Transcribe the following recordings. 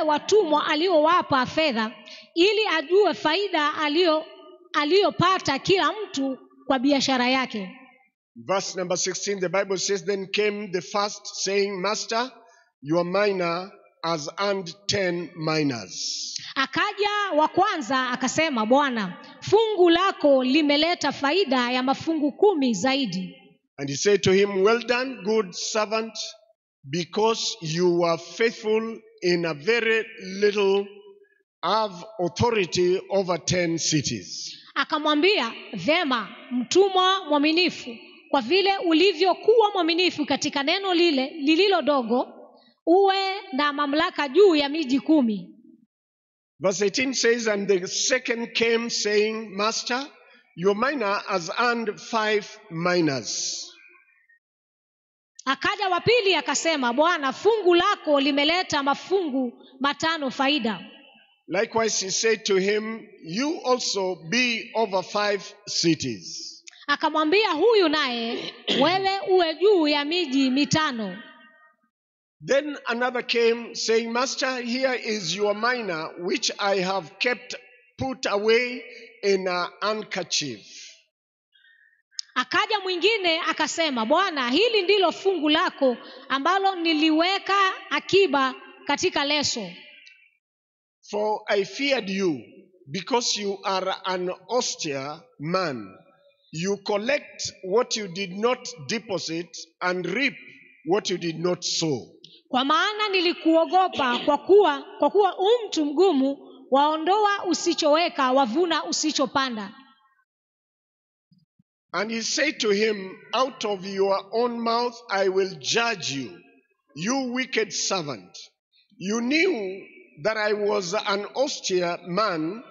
watumwa aliowapa fedha, ili ajue faida aliyopata kila mtu kwa biashara yake. Verse number 16, the Bible says, Then came the first, saying, Master, your mina has earned 10 minas. Akaja wa kwanza akasema, Bwana, fungu lako limeleta faida ya mafungu 10 zaidi. And he said to him, Well done, good servant, because you were faithful in a very little, have authority over 10 cities. Akamwambia, vema, mtumwa mwaminifu, kwa vile ulivyokuwa mwaminifu katika neno lile lililo dogo, uwe na mamlaka juu ya miji 10. Verse 18 says, And the second came, saying, Master, your mina has earned 5 minas. Akaja wa pili akasema, Bwana, fungu lako limeleta mafungu 5 faida. Likewise he said to him, You also be over 5 cities. Akamwambia huyu naye, wewe uwe juu ya miji 5. Then another came, saying, Master, here is your mina, which I have kept put away in a handkerchief. Akaja mwingine akasema, Bwana, hili ndilo fungu lako ambalo niliweka akiba katika leso. For I feared you, because you are an austere man. You collect what you did not deposit and reap what you did not sow. Kwa maana nilikuogopa, kwa kuwa u mtu mgumu, waondoa usichoweka, wavuna usichopanda. And he said to him, Out of your own mouth I will judge you, you wicked servant. You knew that I was an austere man,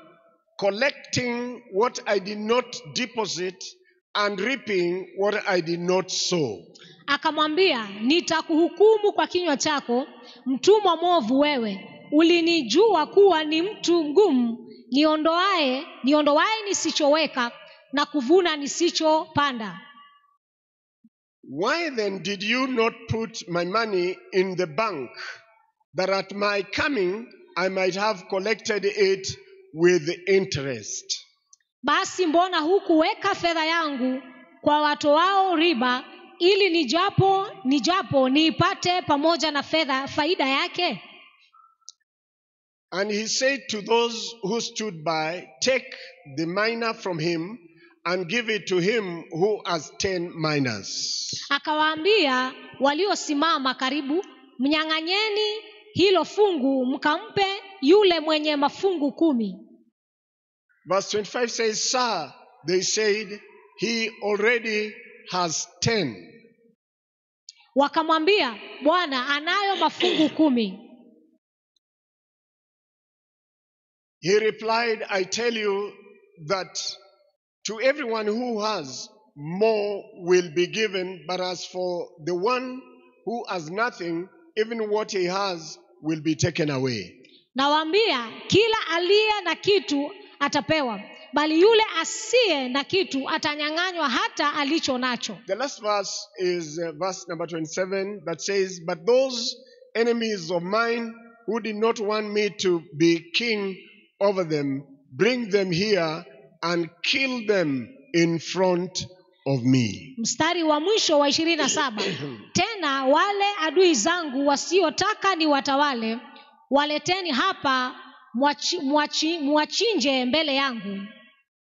collecting what I did not deposit and reaping what I did not sow. Akamwambia, nitakuhukumu kwa kinywa chako, mtumwa mwovu wewe. Ulinijua kuwa ni mtu mgumu, niondoae nisichoweka na kuvuna nisichopanda. Why then did you not put my money in the bank, that at my coming I might have collected it with interest? Basi mbona hukuweka fedha yangu kwa watoao riba, ili nijapo niipate pamoja na fedha faida yake? And he said to those who stood by, Take the mina from him and give it to him who has 10 minas. Akawaambia waliosimama karibu, mnyang'anyeni hilo fungu mkampe yule mwenye mafungu 10. Verse 25 says, Sir, they said, he already has 10. Wakamwambia, Bwana anayo mafungu 10. He replied, I tell you that to everyone who has, more will be given, but as for the one who has nothing, even what he has will be taken away. Nawaambia, kila aliye na kitu atapewa, bali yule asiye na kitu atanyang'anywa hata alicho nacho. The last verse is verse number 27 that says, But those enemies of mine who did not want me to be king over them, bring them here and kill them in front of me. Mstari wa mwisho wa 27. Tena wale adui zangu wasiotaka ni watawale, waleteni hapa mwachinje mbele yangu.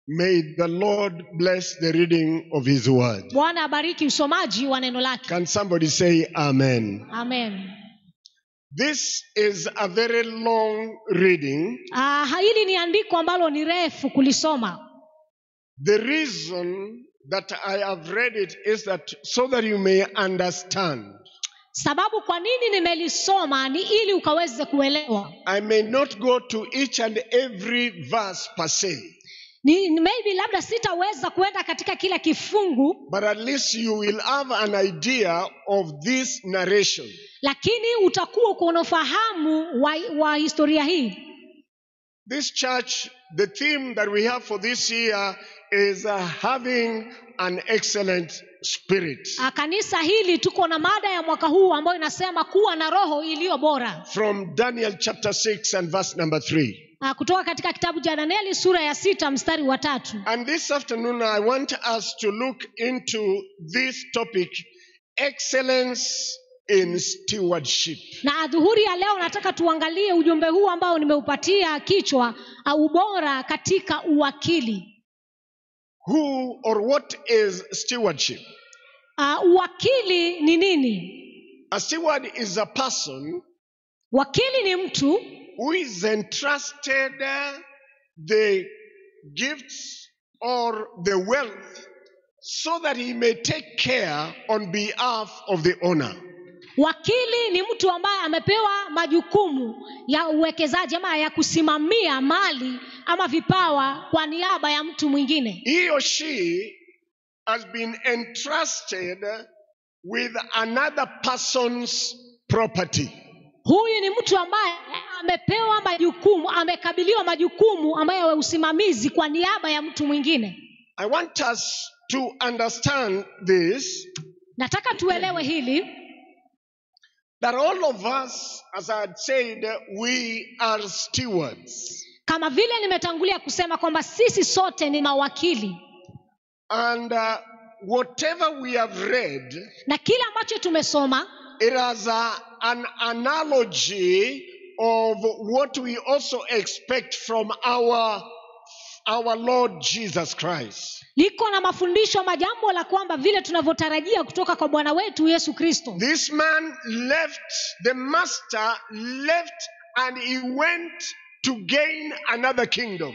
May the Lord bless the reading of his word. Bwana abariki usomaji wa neno lake. Can somebody say amen? Amen. This is a very long reading. Hili ni andiko ambalo ni refu kulisoma. The reason that I have read it is that so that you may understand. Sababu kwa nini nimelisoma ni ili ukaweze kuelewa. I may not go to each and every verse per se. Ni maybe labda sitaweza kuenda katika kila kifungu. But at least you will have an idea of this narration. Lakini utakuwa uko na ufahamu wa historia hii. This church, the theme that we have for this year is having an excellent spirit. Kanisa hili tuko na mada ya mwaka huu ambayo inasema kuwa na roho iliyo bora. From Daniel chapter 6 and verse number 3. Kutoka katika kitabu cha Danieli sura ya 6 mstari wa 3. And this afternoon I want us to look into this topic, excellence in stewardship. Na adhuhuri ya leo nataka tuangalie ujumbe huu ambao nimeupatia kichwa, ubora katika uwakili. Who or what is stewardship? Uwakili ni nini? A steward is a person Wakili ni mtu who is entrusted the gifts or the wealth so that he may take care on behalf of the owner. Wakili ni mtu ambaye amepewa majukumu ya uwekezaji ama ya kusimamia mali ama vipawa kwa niaba ya mtu mwingine. He or she has been entrusted with another person's property. Huyu ni mtu ambaye amepewa majukumu, amekabiliwa majukumu ambayo ya usimamizi kwa niaba ya mtu mwingine. I want us to understand this. Nataka tuelewe hili. That all of us, as I had said, we are stewards. Kama vile nimetangulia kusema kwamba sisi sote ni mawakili. And whatever we have read, na kila ambacho tumesoma, it has an analogy of what we also expect from our Lord Jesus Christ. Liko na mafundisho majambo la kwamba vile tunavyotarajia kutoka kwa Bwana wetu Yesu Kristo. This man left, the master left, and he went to gain another kingdom.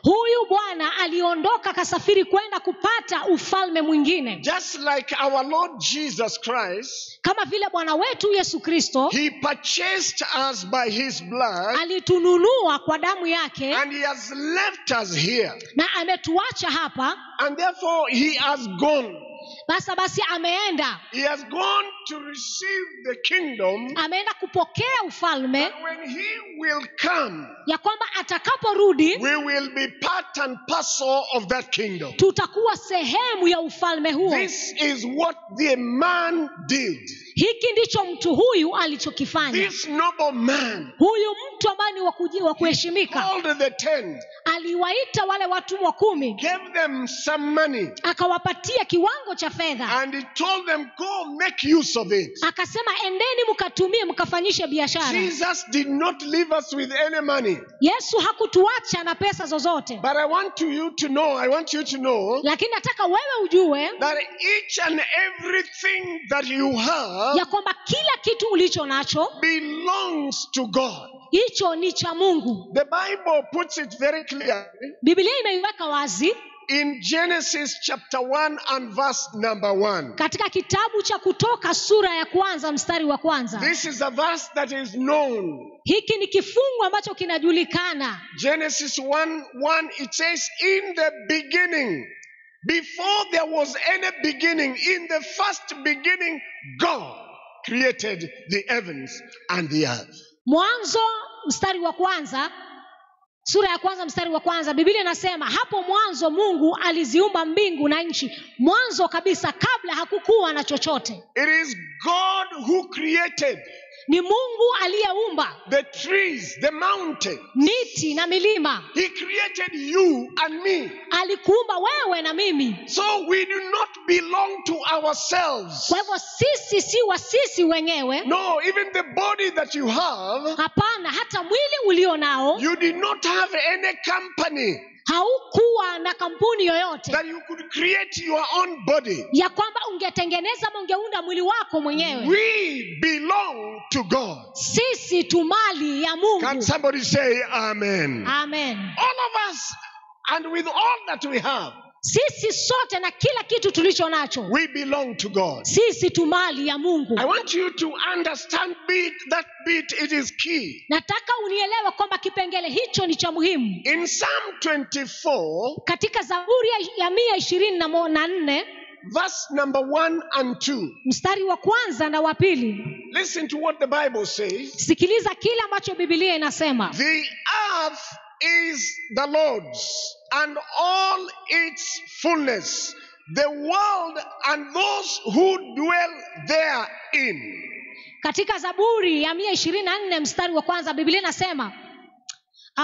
Huyu Bwana aliondoka akasafiri kwenda kupata ufalme mwingine. Just like our Lord Jesus Christ, kama vile Bwana wetu Yesu Kristo, he purchased us by his blood, alitununua kwa damu yake, and he has left us here. Na ametuacha hapa. And therefore he has gone. Basi ameenda. He has gone to receive the kingdom. Ameenda kupokea ufalme. And when he will come, ya kwamba atakaporudi, we will be part and parcel of that kingdom. Tutakuwa sehemu ya ufalme huo. This is what the man did. Hiki ndicho mtu huyu alichokifanya. This noble man, huyu mtu ambaye ni wa kuheshimika, called the 10, aliwaita wale watumwa 10, gave them some money, akawapatia kiwango cha fedha, and he told them, go make use of it. Akasema endeni mkatumie mkafanyishe biashara. Jesus did not leave us with any money. Yesu hakutuacha na pesa zozote. But I want you to know, I want you to know, lakini nataka wewe ujue that each and everything that you have ya kwamba kila kitu ulicho nacho belongs to God. Hicho ni cha Mungu. The Bible puts it very clearly. Biblia imeiweka wazi. In Genesis chapter 1 and verse number 1. Katika kitabu cha Kutoka sura ya kwanza mstari wa kwanza. This is a verse that is known. Hiki ni kifungu ambacho kinajulikana. Genesis 1:1, it says, in the beginning, before there was any beginning, in the first beginning, God created the heavens and the earth. Mwanzo mstari wa kwanza, sura ya kwanza mstari wa kwanza, Biblia inasema hapo mwanzo Mungu aliziumba mbingu na nchi. Mwanzo kabisa, kabla hakukuwa na chochote. It is God who created Ni Mungu aliyeumba the trees, the mountain. miti na milima. He created you and me. Alikuumba wewe na mimi. So we do not belong to ourselves. Kwa hivyo sisi si wa sisi wenyewe. No, even the body that you have, Hapana, hata mwili ulio nao, you did not have any company haukuwa na kampuni yoyote that you could create your own body. ya kwamba ungetengeneza ama ungeunda mwili wako mwenyewe. We belong to God. Sisi tu mali ya Mungu. Can somebody say amen? Amen. All of us, and with all that we have, sisi sote na kila kitu tulicho nacho, we belong to God. Sisi tu mali ya Mungu. I want you to understand that bit, it is key. Nataka unielewe kwamba kipengele hicho ni cha muhimu. In Psalm 24, katika Zaburi ya 124, verse number 1 and 2. Mstari wa kwanza na wa pili. Listen to what the Bible says. Sikiliza kile ambacho Biblia inasema. The earth is the Lord's and all its fullness, the world and those who dwell therein. Katika Zaburi ya 124 mstari wa kwanza Biblia inasema,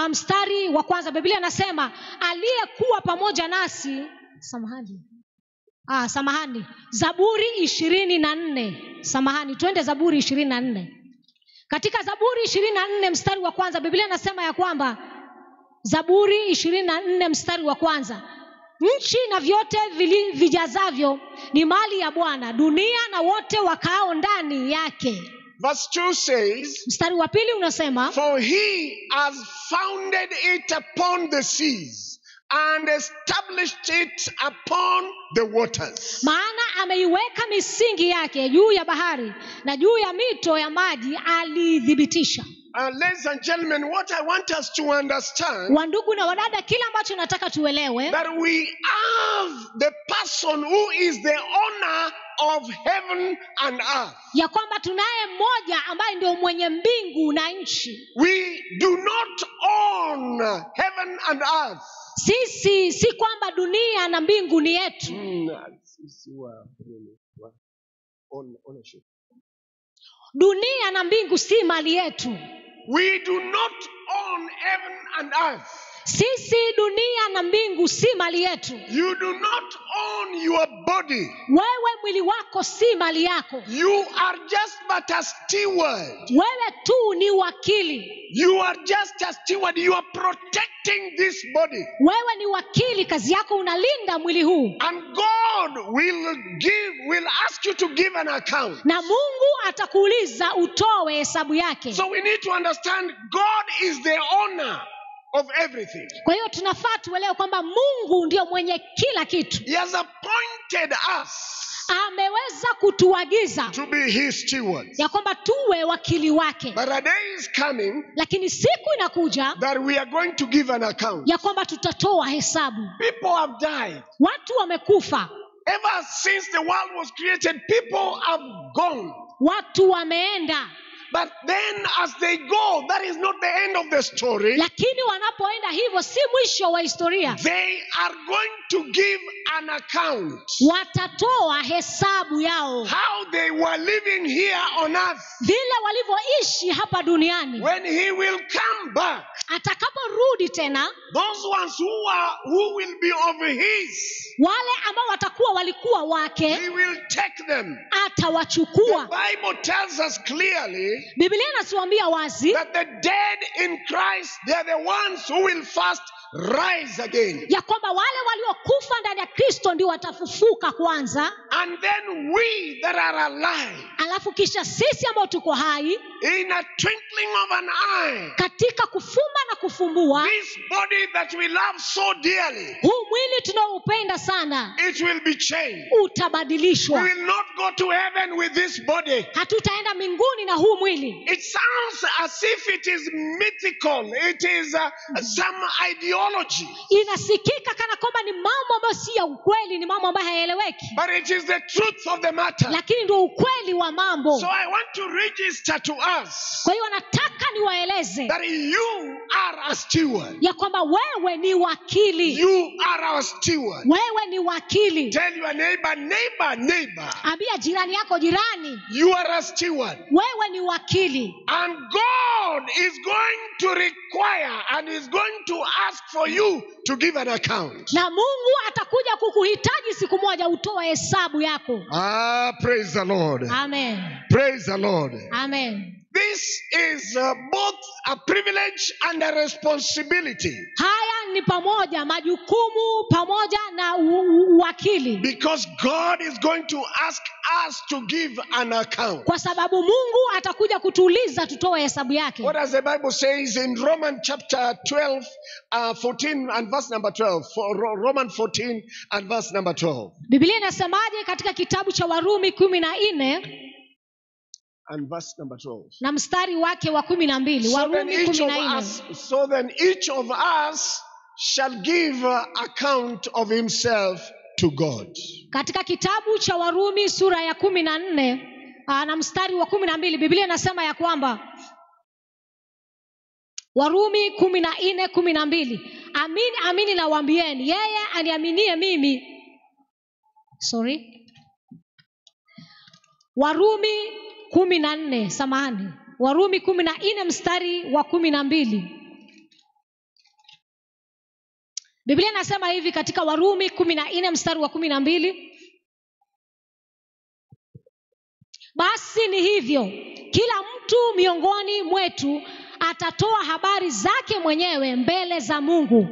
mstari wa kwanza Biblia inasema aliyekuwa pamoja nasi, samahani, Zaburi 24, samahani, twende Zaburi 24. Katika Zaburi 24 mstari wa kwanza Biblia inasema ya kwamba, Zaburi 24 mstari wa kwanza, nchi na vyote vijazavyo ni mali ya Bwana, dunia na wote wakaao ndani yake. Verse 2 says, mstari wa pili unasema, for he has founded it upon the seas and established it upon the waters. Maana ameiweka misingi yake juu ya bahari na juu ya mito ya maji aliithibitisha. Ladies and gentlemen, what I want us to understand, wandugu na wadada, kila ambacho nataka tuelewe, that we have the person who is the owner of heaven and earth. Ya kwamba tunaye mmoja ambaye ndio mwenye mbingu na nchi. We do not own heaven and earth. Sisi si kwamba dunia na mbingu ni yetu. Sisi wa ownership. Dunia na mbingu si mali yetu. We do not own heaven and earth. Sisi dunia na mbingu si mali yetu. You do not own your body. Wewe mwili wako si mali yako. You are just but a steward. Wewe tu ni wakili. You are just a steward. You are protecting this body. Wewe ni wakili, kazi yako unalinda mwili huu. And God will ask you to give an account. Na Mungu atakuuliza utoe hesabu yake. So we need to understand God is the owner of everything. Kwa hiyo tunafaa tuelewe kwamba Mungu ndio mwenye kila kitu. He has appointed us Ameweza kutuagiza to be his stewards. ya kwamba tuwe wakili wake. But a day is coming Lakini siku inakuja that we are going to give an account. ya kwamba tutatoa hesabu. People have died. Watu wamekufa. Ever since the world was created, people have gone. Watu wameenda. But then as they go, that is not the end of the story. Lakini wanapoenda hivyo si mwisho wa historia. They are going to give an account. Watatoa hesabu yao. How they were living here on earth. Vile walivyoishi hapa duniani. When he will come back. Atakaporudi tena. Those ones who will be of his. Wale ambao watakuwa walikuwa wake. He will take them. Atawachukua. The Bible tells us clearly. Biblia inatuambia wazi that the dead in Christ, they are the ones who will first rise again. Ya kwamba wale waliokufa ndani ya Kristo ndio watafufuka kwanza. And then we that are alive. Alafu kisha sisi ambao tuko hai, in a twinkling of an eye, katika kufumba na kufumbua, this body that we love so dearly, huu mwili tunaoupenda sana, it will be changed. Utabadilishwa. We will not go to heaven with this body. Hatutaenda mbinguni na huu mwili. It sounds as if it is mythical. It is some ideology. Inasikika kana kwamba ni mambo ambayo si ya ukweli, ni mambo ambayo hayaeleweki. But it is the truth of the matter. Lakini ndio ukweli wa mambo. So I want to register to us Kwa hiyo nataka niwaeleze that you are a steward. ya kwamba wewe ni wakili. You are our steward. Wewe ni wakili. Tell your neighbor, neighbor, neighbor. Ambia jirani yako, jirani. You are a steward. Wewe ni wakili. And God is going to require and is going to ask for you to give an account. Na Mungu atakuja kukuhitaji siku moja utoe hesabu yako. Praise the Lord. Amen. Praise the Lord. Amen. This is both a privilege and a responsibility. Haya ni pamoja majukumu pamoja na uwakili. Because God is going to ask us to give an account. Kwa sababu Mungu atakuja kutuuliza tutoe hesabu yake. What does the Bible says in Romans chapter 12, 14 and verse number 12? For Romans 14 and verse number 12. Biblia inasemaje katika kitabu cha Warumi 14? And verse number 12. Na mstari wake wa 12, Warumi 14. So then each of us shall give account of himself to God. Katika kitabu cha Warumi sura ya 14 na mstari wa 12, Biblia inasema ya kwamba, Warumi 14:12, amini amini nawaambieni, yeye aniaminie mimi, sorry, Warumi 14, samahani, Warumi 14 mstari wa 12. Biblia inasema hivi katika Warumi 14 mstari wa 12, basi ni hivyo, kila mtu miongoni mwetu atatoa habari zake mwenyewe mbele za Mungu.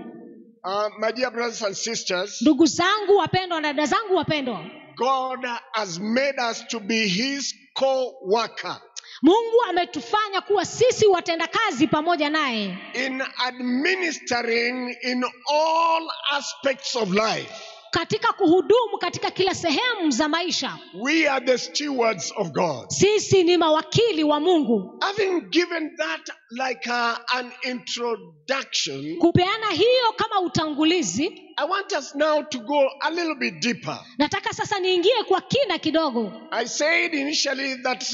My dear brothers and sisters, ndugu zangu wapendwa na dada zangu wapendwa, God has made us to be his co-worker. Mungu ametufanya kuwa sisi watendakazi pamoja naye. In administering in all aspects of life. Katika kuhudumu katika kila sehemu za maisha. We are the stewards of God. Sisi ni mawakili wa Mungu. Having given that like an introduction, kupeana hiyo kama utangulizi, I want us now to go a little bit deeper. Nataka sasa niingie kwa kina kidogo. I said initially that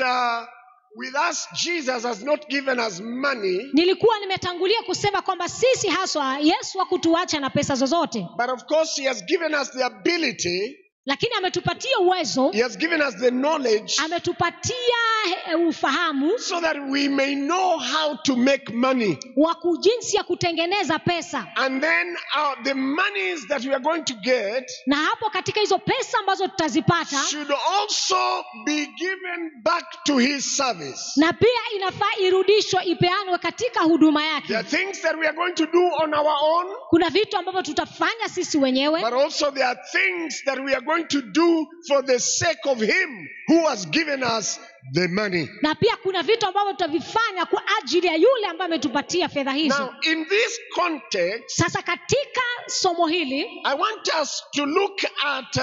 with us Jesus has not given us money. Nilikuwa nimetangulia kusema kwamba sisi haswa Yesu hakutuacha na pesa zozote. But of course he has given us the ability. Lakini ametupatia uwezo. He has given us the knowledge. Ametupatia ufahamu. So that we may know how to make money. Wa jinsi ya kutengeneza pesa. And then the monies that we are going to get, na hapo katika hizo pesa ambazo tutazipata, should also be given back to his service. Na pia inafaa irudishwe, ipeanwe katika huduma yake. There are things that we are going to do on our own. Kuna vitu ambavyo tutafanya sisi wenyewe. But also there are things that we are going to do for the sake of him who has given us the money. Na pia kuna vitu ambavyo tutavifanya kwa ajili ya yule ambaye ametupatia fedha hizo. Now, in this context, sasa katika somo hili, I want us to look at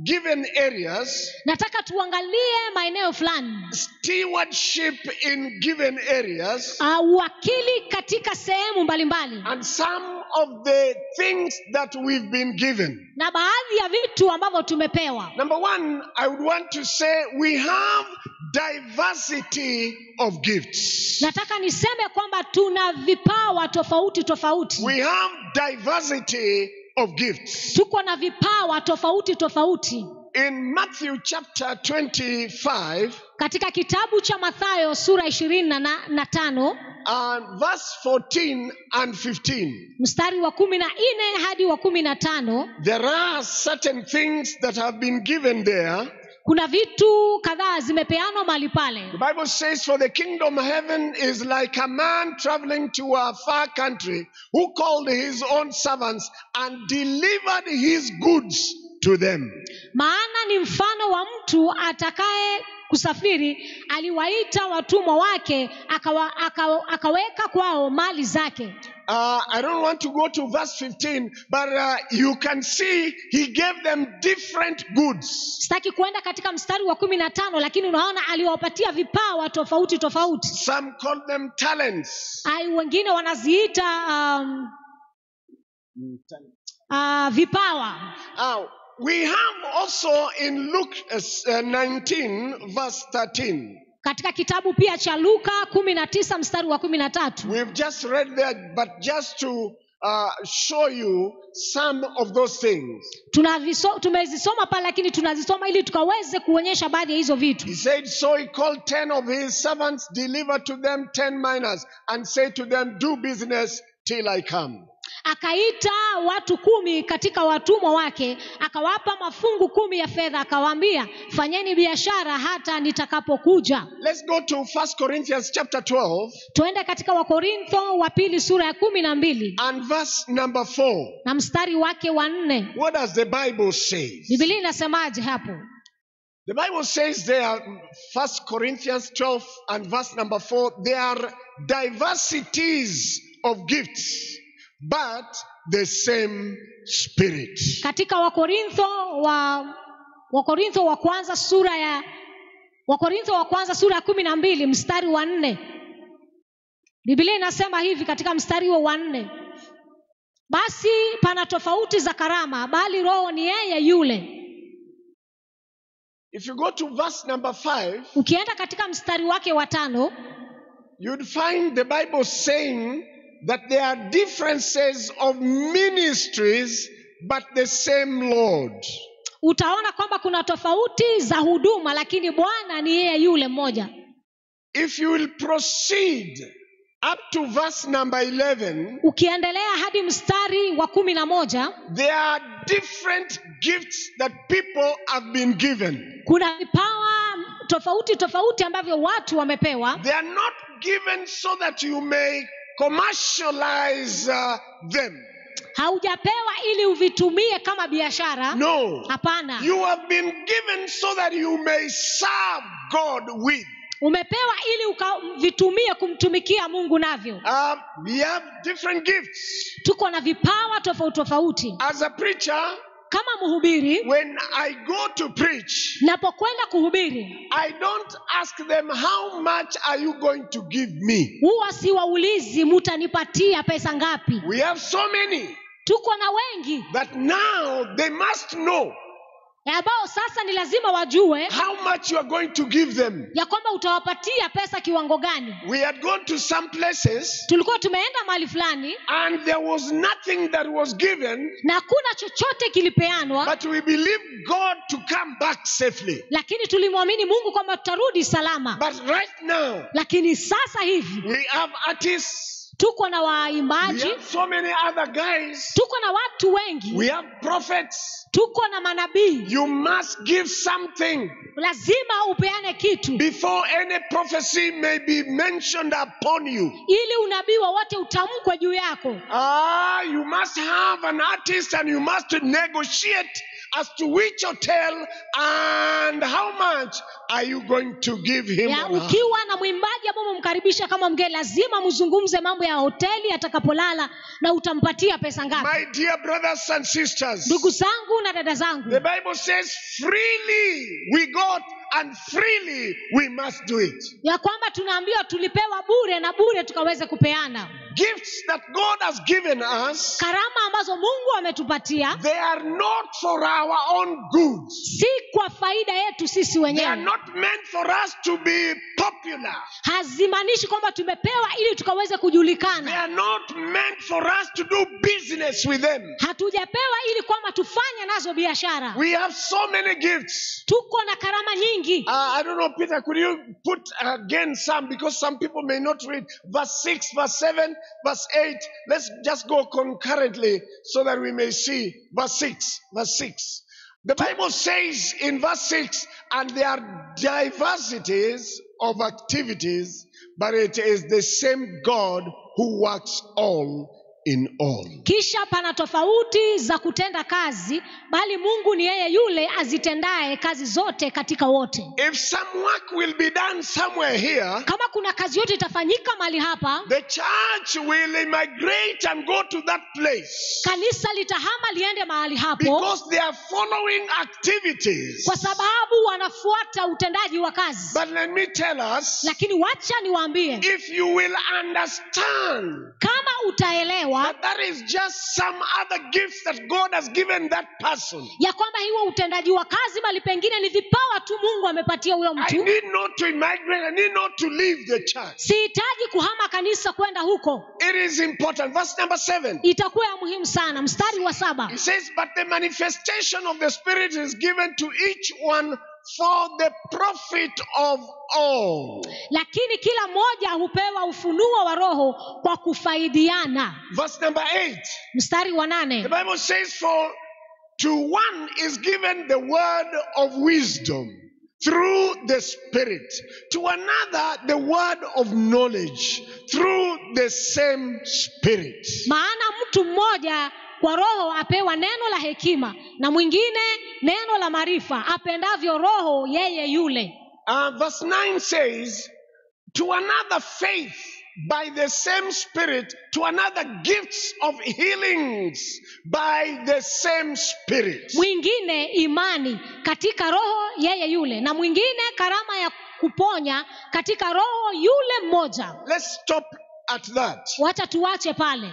given areas. Nataka tuangalie maeneo fulani. Stewardship in given areas. Uwakili katika sehemu mbalimbali. And some of the things that we've been given. Na baadhi ya vitu ambavyo tumepewa. Number one, I would want to say we have diversity of gifts. Nataka niseme kwamba tuna vipawa tofauti tofauti. We have diversity of gifts. Tuko na vipawa tofauti tofauti. In Matthew chapter 25, katika kitabu cha Mathayo sura 25, and verse 14 and 15, mstari wa 14 hadi wa 15, there are certain things that have been given there. Kuna vitu kadhaa zimepeanwa mahali pale. The Bible says, for the kingdom of heaven is like a man traveling to a far country who called his own servants and delivered his goods to them. Maana ni mfano wa mtu atakaye kusafiri, aliwaita watumwa wake, akaweka kwao mali zake. I don't want to go to verse 15, but you can see he gave them different goods. Sitaki kuenda katika mstari wa 15, lakini unaona aliwapatia vipawa tofauti tofauti. Some call them talents. Wengine wanaziita vipawa. We have also in Luke 19 verse 13. Katika kitabu pia cha Luka 19 mstari wa 13. We've just read there, but just to show you some of those things. Tumezisoma pale, lakini tunazisoma ili tukaweze kuonyesha baadhi ya hizo vitu. He said, so he called 10 of his servants, delivered to them 10 minas, and said to them, do business till I come. Akaita watu 10 katika watumwa wake, akawapa mafungu 10 ya fedha, akawaambia fanyeni biashara hata nitakapokuja. Let's go to 1 Corinthians chapter 12. Tuende katika Wakorintho wa pili sura ya 12. And verse number 4. Na mstari wake wa 4. What does the Bible say? Biblia inasemaje hapo? The Bible says there, 1 Corinthians 12 and verse number 4, there are diversities of gifts, but the same Spirit. Katika Wakorintho wa kwanza sura ya Wakorintho wa kwanza sura ya 12 mstari wa 4. Biblia inasema hivi katika mstari wa 4. Basi pana tofauti za karama, bali Roho ni yeye yule. If you go to verse number 5, Ukienda katika mstari wake wa 5, you'd find the Bible saying that there are differences of ministries, but the same Lord. Utaona kwamba kuna tofauti za huduma, lakini Bwana ni yeye yule mmoja. If you will proceed up to verse number 11, Ukiendelea hadi mstari wa 11, there are different gifts that people have been given. kuna vipawa tofauti tofauti ambavyo watu wamepewa. They are not given so that you may commercialize them. Haujapewa ili uvitumie kama biashara. No. Hapana. You have been given so that you may serve God with. Umepewa ili ukavitumie kumtumikia Mungu navyo. We have different gifts. Tuko na vipawa tofauti tofauti. As a preacher, Kama mhubiri, when I go to preach, napokwenda kuhubiri, I don't ask them how much are you going to give me. huwa siwaulizi mutanipatia pesa ngapi. We have so many Tuko na wengi that now they must know ambao sasa ni lazima wajue how much you are going to give them. ya kwamba utawapatia pesa kiwango gani. We had gone to some places Tulikuwa tumeenda mahali fulani and there was nothing that was given, na hakuna chochote kilipeanwa, but we believe God to come back safely. lakini tulimwamini Mungu kwamba tutarudi salama. But right now, Lakini sasa hivi we have artists, tuko na we waimbaji, have so many other guys, tuko na watu wengi, we have prophets. tuko na manabii. You must give something Lazima upeane kitu before any prophecy may be mentioned upon you. ili unabii wowote utamkwe juu yako. You must have an artist and you must negotiate as to which hotel and how much are you going to give him Ya, or her. ukiwa na mwimbaji ambao umemkaribisha kama mgeni, lazima mzungumze mambo ya hoteli atakapolala na utampatia pesa ngapi. My dear brothers and sisters, Ndugu zangu na dada zangu, the Bible says freely we got and freely we must do it. ya kwamba tunaambiwa tulipewa bure na bure tukaweze kupeana. Gifts that God has given us, Karama ambazo Mungu ametupatia they are not for our own good. si kwa faida yetu sisi They are wenyewe, not meant for us to be popular. hazimaanishi kwamba tumepewa ili tukaweze They kujulikana. are not meant for us to do business with them. Hatujapewa ili kwamba tufanye nazo biashara. We have so many gifts. Tuko na karama nyingi. I don't know, Peter, could you put again some, because some people may not read verse 6, verse 7, verse 8. Let's just go concurrently so that we may see verse 6, verse 6. The Bible says in verse 6, and there are diversities of activities, but it is the same God who works all in all. Kisha pana tofauti za kutenda kazi, bali Mungu ni yeye yule azitendaye kazi zote katika wote. If some work will be done somewhere here, Kama kuna kazi yote itafanyika mahali hapa, the church will immigrate and go to that place kanisa litahama liende mahali hapo, because they are following activities. kwa sababu wanafuata utendaji wa kazi. But let me tell us, Lakini wacha niwaambie, if you will understand kama utaelewa that that is just some other gifts that God has given that person, ya kwamba hiyo utendaji wa kazi mahali pengine ni vipawa tu Mungu amepatia huyo I mtu, need not to immigrate, I need not to leave the church. sihitaji kuhama kanisa kwenda huko. It is important. Verse number 7. Itakuwa ya muhimu sana. Mstari wa 7 It says, but the manifestation of the Spirit is given to each one for the profit of all. lakini kila mmoja hupewa ufunuo wa Roho kwa kufaidiana. Verse number 8. Mstari wa The 8 Bible says, for to one is given the word of wisdom through the Spirit, to another the word of knowledge through the same Spirit. maana mtu mmoja kwa Roho apewa neno la hekima, na mwingine neno la maarifa, apendavyo Roho yeye yule. Verse 9 says, to another faith by the same Spirit, to another gifts of healings by the same Spirit. Mwingine imani katika Roho yeye yule, na mwingine karama ya kuponya katika Roho yule mmoja. Let's stop at that. Wacha tuache pale.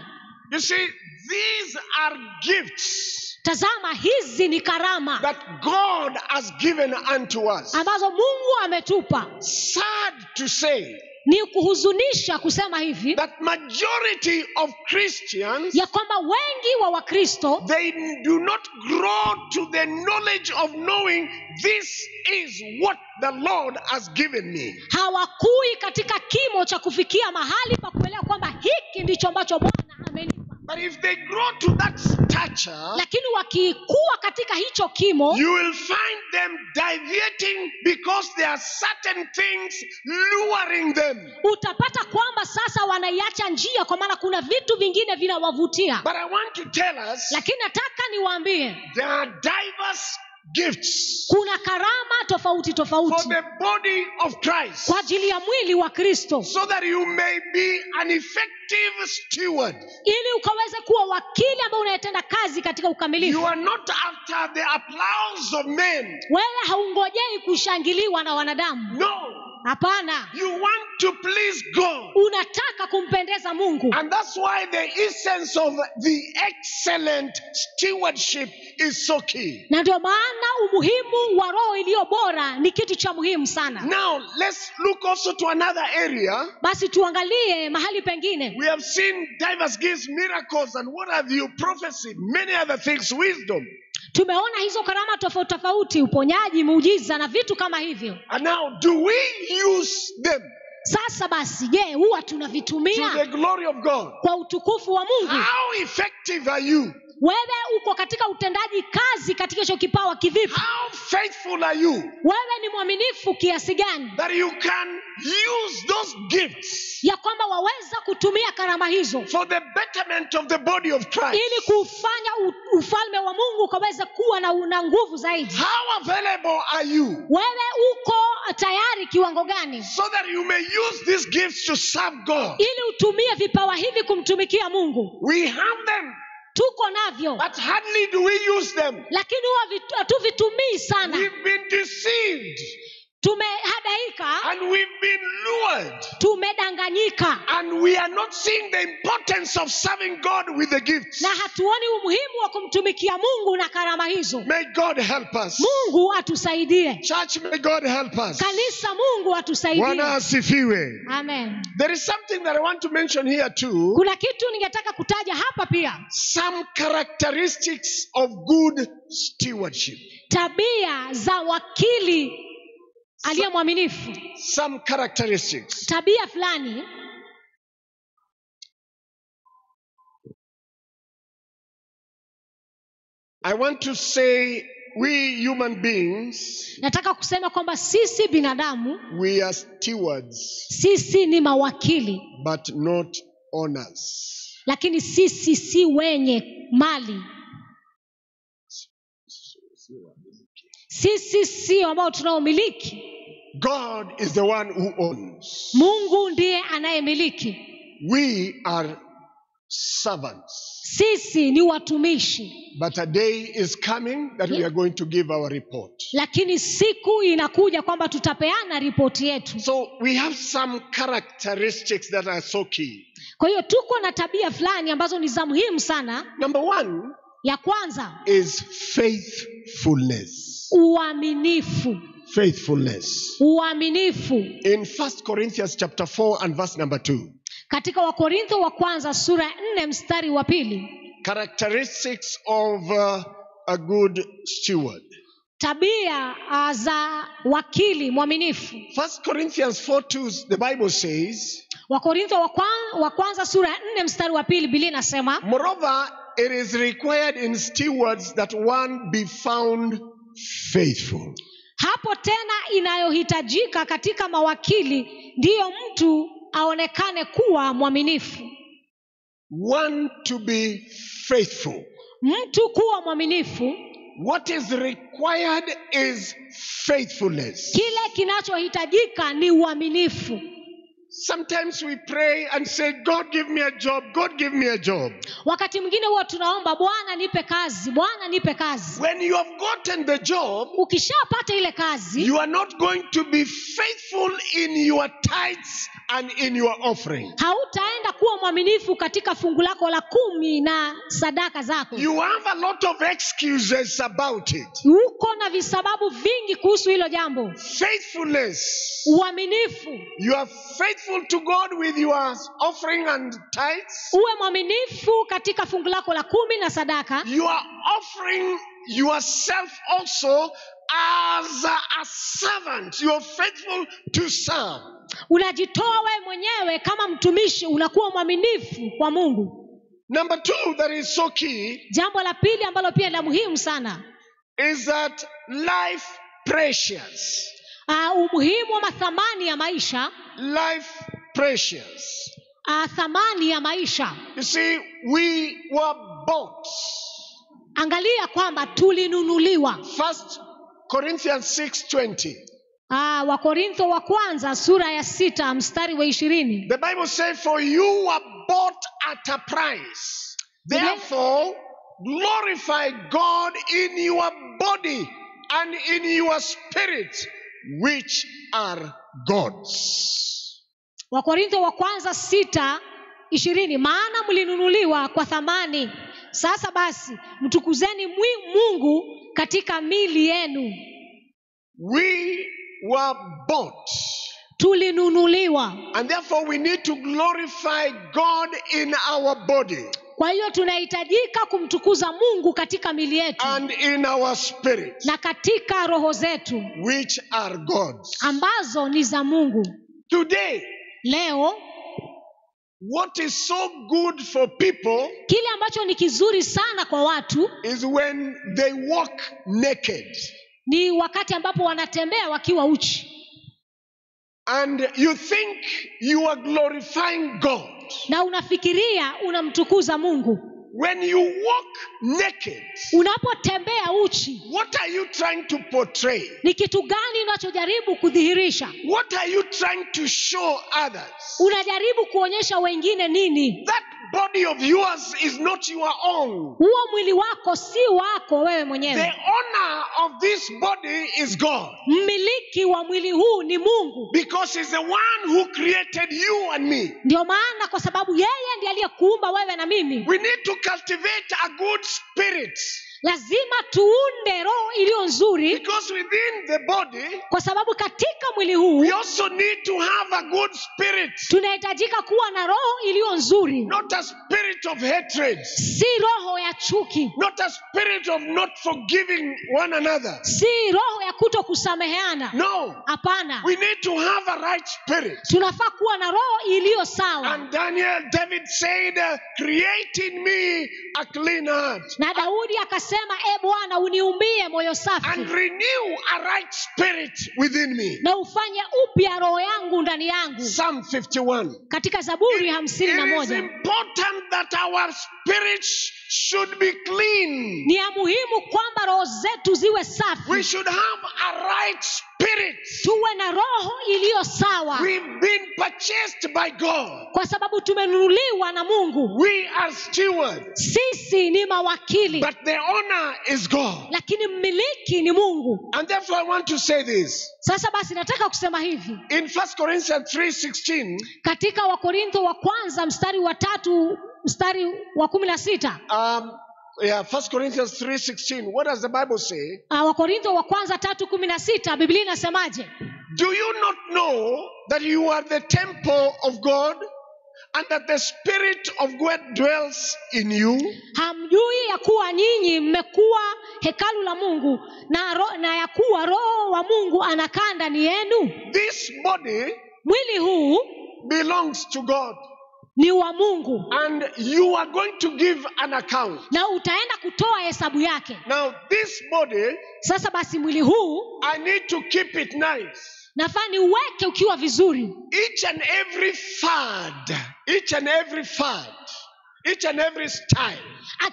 You see, These are gifts Tazama, hizi ni karama that God has given unto us. ambazo Mungu ametupa. Sad to say Ni kuhuzunisha kusema hivi that majority of Christians, ya kwamba wengi wa Wakristo they do not grow to the knowledge of knowing this is what the Lord has given me. Hawakui katika kimo cha kufikia mahali pa kuelewa kwamba hiki ndicho ambacho Bwana amenipa. But if they grow to that stature, Lakini wakikuwa katika hicho kimo, you will find them deviating because there are certain things luring them. Utapata kwamba sasa wanaiacha njia, kwa maana kuna vitu vingine vinawavutia. But I want to tell us Lakini nataka niwaambie, there are diverse gifts kuna karama tofauti for tofauti the body of Christ kwa ajili ya mwili wa Kristo, so that you may be an effective steward. Ili ukaweze kuwa wakili ambao unayetenda kazi katika ukamilifu. You are not after the applause of men. Wewe haungojei kushangiliwa na wanadamu. No. Hapana. You want to please God. Unataka kumpendeza Mungu. And that's why the essence of the excellent stewardship is so key. Na ndio maana umuhimu wa roho iliyo bora ni kitu cha muhimu sana. Now, let's look also to another area. Basi tuangalie mahali pengine. We have seen diverse gifts, miracles, and what have you, prophecy, many other things, wisdom. Tumeona hizo karama tofauti tofauti, uponyaji, muujiza na vitu kama hivyo. And now, do we use them Sasa basi, je, huwa to the tunavitumia glory of God? kwa utukufu wa Mungu? How effective are you? Wewe uko katika utendaji kazi katika hicho kipawa kivipi? How faithful are you Wewe ni mwaminifu kiasi gani that you can use those gifts ya kwamba waweza kutumia karama hizo for the betterment of the body of Christ? ili kufanya ufalme wa Mungu ukaweze kuwa na nguvu zaidi? How available are you Wewe uko tayari kiwango gani so that you may use these gifts to serve God? ili utumie vipawa hivi kumtumikia Mungu? We have them, Tuko navyo, but hardly do we use them. lakini huwa hatuvitumii sana. We've been deceived Tumehadaika, and we've been lured, tumedanganyika, and we are not seeing the importance of serving God with the gifts. Na hatuoni umuhimu wa kumtumikia Mungu na karama hizo. May God help us. Mungu atusaidie. Church, may God help us. Kanisa, Mungu atusaidie. Bwana asifiwe. Amen. There is something that I want to mention here too. Kuna kitu ningetaka kutaja hapa pia. Some characteristics of good stewardship. Tabia za wakili aliye mwaminifu. Some characteristics. Tabia fulani. I want to say we human beings, Nataka kusema kwamba sisi binadamu, we are stewards, sisi ni mawakili, but not owners. Lakini sisi si wenye mali. Sisi sio ambao tunaomiliki. God is the one who owns. Mungu ndiye anayemiliki. We are servants. Sisi ni watumishi. But a day is coming that we are going to give our report. Lakini siku inakuja kwamba tutapeana ripoti yetu. So we have some characteristics that are so key. Kwa hiyo tuko na tabia fulani ambazo ni za muhimu sana. Number one Ya kwanza is faithfulness. Uaminifu. Faithfulness. Uaminifu. In 1 Corinthians chapter 4 and verse number 2. Katika Wakorintho wa kwanza sura ya 4 mstari wa 2. Characteristics of a good steward. Tabia za wakili mwaminifu. 1 Corinthians 4:2, the Bible says, Wakorintho wa kwanza sura ya 4 mstari wa 2, Biblia inasema, Moreover, it is required in stewards that one be found faithful. Hapo tena inayohitajika katika mawakili ndiyo mtu aonekane kuwa mwaminifu. One to be faithful. Mtu kuwa mwaminifu. What is required is faithfulness. Kile kinachohitajika ni uaminifu. Sometimes we pray and say, God give me a job, God give me a job. Wakati mwingine huwa tunaomba, Bwana nipe kazi, Bwana nipe kazi. When you have gotten the job, ukishapata ile kazi, you are not going to be faithful in your tithes and in your offering. Hautaenda kuwa mwaminifu katika fungu lako la kumi na sadaka zako. You have a lot of excuses about it. Uko na visababu vingi kuhusu hilo jambo. Faithfulness. Uaminifu. You are faithful to God with your offering and tithes. Uwe mwaminifu katika fungu lako la kumi na sadaka. You are offering yourself also as a servant. You are faithful to serve. Unajitoa wewe mwenyewe kama mtumishi, unakuwa mwaminifu kwa Mungu. Number two, that is so key, Jambo la pili ambalo pia la muhimu sana is that life precious. Umuhimu ama thamani ya maisha. Life precious. Thamani ya maisha. You see, we were bought. Angalia kwamba tulinunuliwa. 1 Corinthians 6:20. Wakorintho wa kwanza sura ya 6 mstari wa 20. The Bible says, for you were bought at a price. Therefore, glorify God in your body and in your spirit, which are God's. Wakorintho wa kwanza 6:20, maana mlinunuliwa kwa thamani. Sasa basi mtukuzeni Mungu katika mili yenu. We were bought. Tulinunuliwa. And therefore we need to glorify God in our body. Kwa hiyo tunahitajika kumtukuza Mungu katika mili yetu. And in our spirit. Na katika roho zetu. Which are God's. Ambazo ni za Mungu. Today, leo, what is so good for people kile ambacho ni kizuri sana kwa watu is when they walk naked. Ni wakati ambapo wanatembea wakiwa uchi. And you think you are glorifying God. Na unafikiria unamtukuza Mungu. When you walk naked, unapotembea uchi, what are you trying to portray? Ni kitu gani unachojaribu kudhihirisha? What are you trying to show others? Unajaribu kuonyesha wengine nini? That body of yours is not your own. Huo mwili wako si wako wewe mwenyewe. The owner of this body is God. Mmiliki wa mwili huu ni Mungu. Because he's the one who created you and me. Ndio maana kwa sababu yeye ndiye aliyekuumba wewe na mimi. We need to cultivate a good spirit. Lazima tuunde roho iliyo nzuri. Because within the body, kwa sababu katika mwili huu, we also need to have a good spirit. Tunahitajika kuwa na roho iliyo nzuri. Not a spirit of hatred. Si roho ya chuki. Not a spirit of not forgiving one another. Si roho ya kutokusameheana. No. Hapana. We need to have a right spirit. Tunafaa kuwa na roho iliyo sawa. And David said, create in me a clean heart. Na Daudi akasema, E Bwana, uniumbie moyo safi. And renew a right spirit within me. Na ufanye upya roho yangu ndani yangu. Psalm 51. Katika Zaburi 51. It is important that our spirits should be clean. Ni ya muhimu kwamba roho zetu ziwe safi. We should have a right spirit. Tuwe na roho iliyo sawa. We've been purchased by God. Kwa sababu tumenunuliwa na Mungu. We are stewards. Sisi ni mawakili. But the owner is God. Lakini mmiliki ni Mungu. And therefore I want to say this. Sasa basi nataka kusema hivi. In 1 Corinthians 3:16, katika Wakorintho wa kwanza mstari wa 3 mstari wa 16. 1 Corinthians 3:16. What does the Bible say? Wakorintho wa kwanza 3:16, Biblia inasemaje? Do you not know that you are the temple of God and that the Spirit of God dwells in you? Hamjui ya kuwa nyinyi mmekuwa hekalu la Mungu na ya kuwa Roho wa Mungu anakaa ndani yenu? This body, mwili huu belongs to God. Ni wa Mungu. And you are going to give an account. Na utaenda kutoa hesabu yake. Now this body, sasa basi mwili huu, I need to keep it nice. Nafaa niuweke ukiwa vizuri. Each and every fad, each and every fad, each and every style.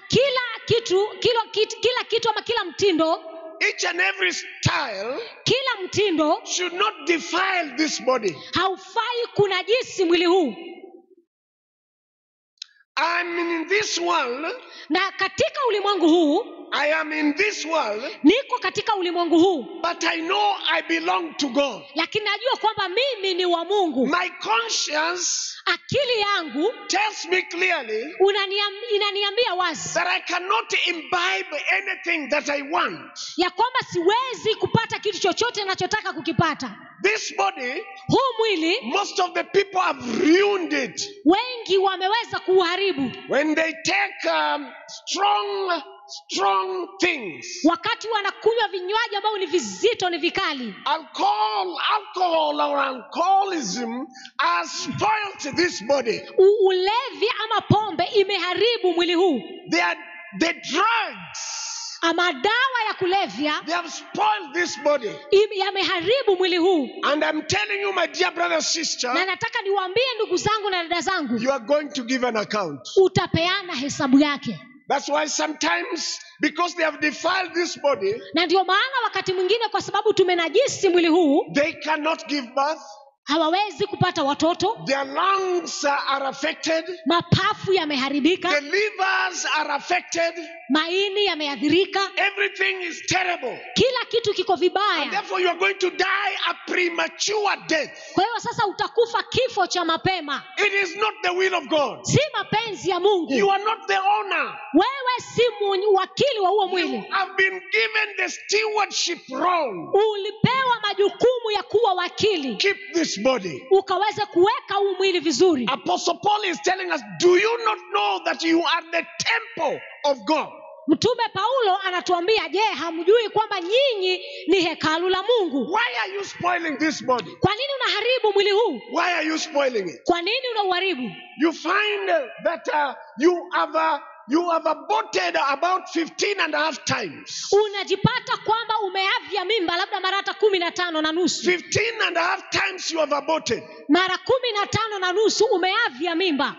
Kila kitu, kila kitu ama kila mtindo. Each and every style, kila mtindo should not defile this body. Haufai kunajisi mwili huu. I'm in this world. Na katika ulimwengu huu, I am in this world, niko katika ulimwengu huu, but I know I belong to God. Lakini najua kwamba mimi ni wa Mungu. My conscience Akili yangu tells me clearly inaniambia wazi that I cannot imbibe anything that I want. Ya kwamba siwezi kupata kitu chochote ninachotaka kukipata. This body, Huu mwili, most of the people have ruined it. Wengi wameweza kuuharibu. When they take strong, strong things, Wakati wanakunywa vinywaji ambavyo ni vizito, ni vikali, alcohol or alcoholism has spoiled this body. Ulevi ama pombe imeharibu mwili huu. They are the drugs. Ama dawa ya kulevya They have spoiled this body. Yameharibu mwili huu. And I'm telling you, my dear brother, sister, Na nataka niwaambie ndugu zangu na dada zangu, you are going to give an account. Utapeana hesabu yake. That's why sometimes, because they have defiled this body, Na ndio maana wakati mwingine kwa sababu tumenajisi mwili huu, they cannot give birth. Hawawezi kupata watoto. Their lungs are affected. Mapafu yameharibika. The livers are affected. Maini yameathirika. Everything is terrible. Kila kitu kiko And vibaya. therefore, you are going to die a premature death. Kwa hiyo sasa utakufa kifo cha mapema. It is not the will of God. Si mapenzi ya Mungu. You are not the owner. Wewe si wakili wa huo You mwili. have been given the stewardship role. Ulipewa majukumu ya kuwa wakili. Keep this body. Ukaweze kuweka huu mwili vizuri. Apostle Paul is telling us, do you not know that you are the temple of God? Mtume Paulo anatuambia, je, hamjui kwamba nyinyi ni hekalu la Mungu? Why are you spoiling this body? Kwa nini unaharibu mwili huu? Why are you spoiling it? Kwa nini unauharibu? You find that you have aborted about 15 and a half times. Unajipata kwamba umeavya mimba labda mara hata 15 na nusu. 15 and a half times you have aborted. Mara 15 na nusu umeavya mimba.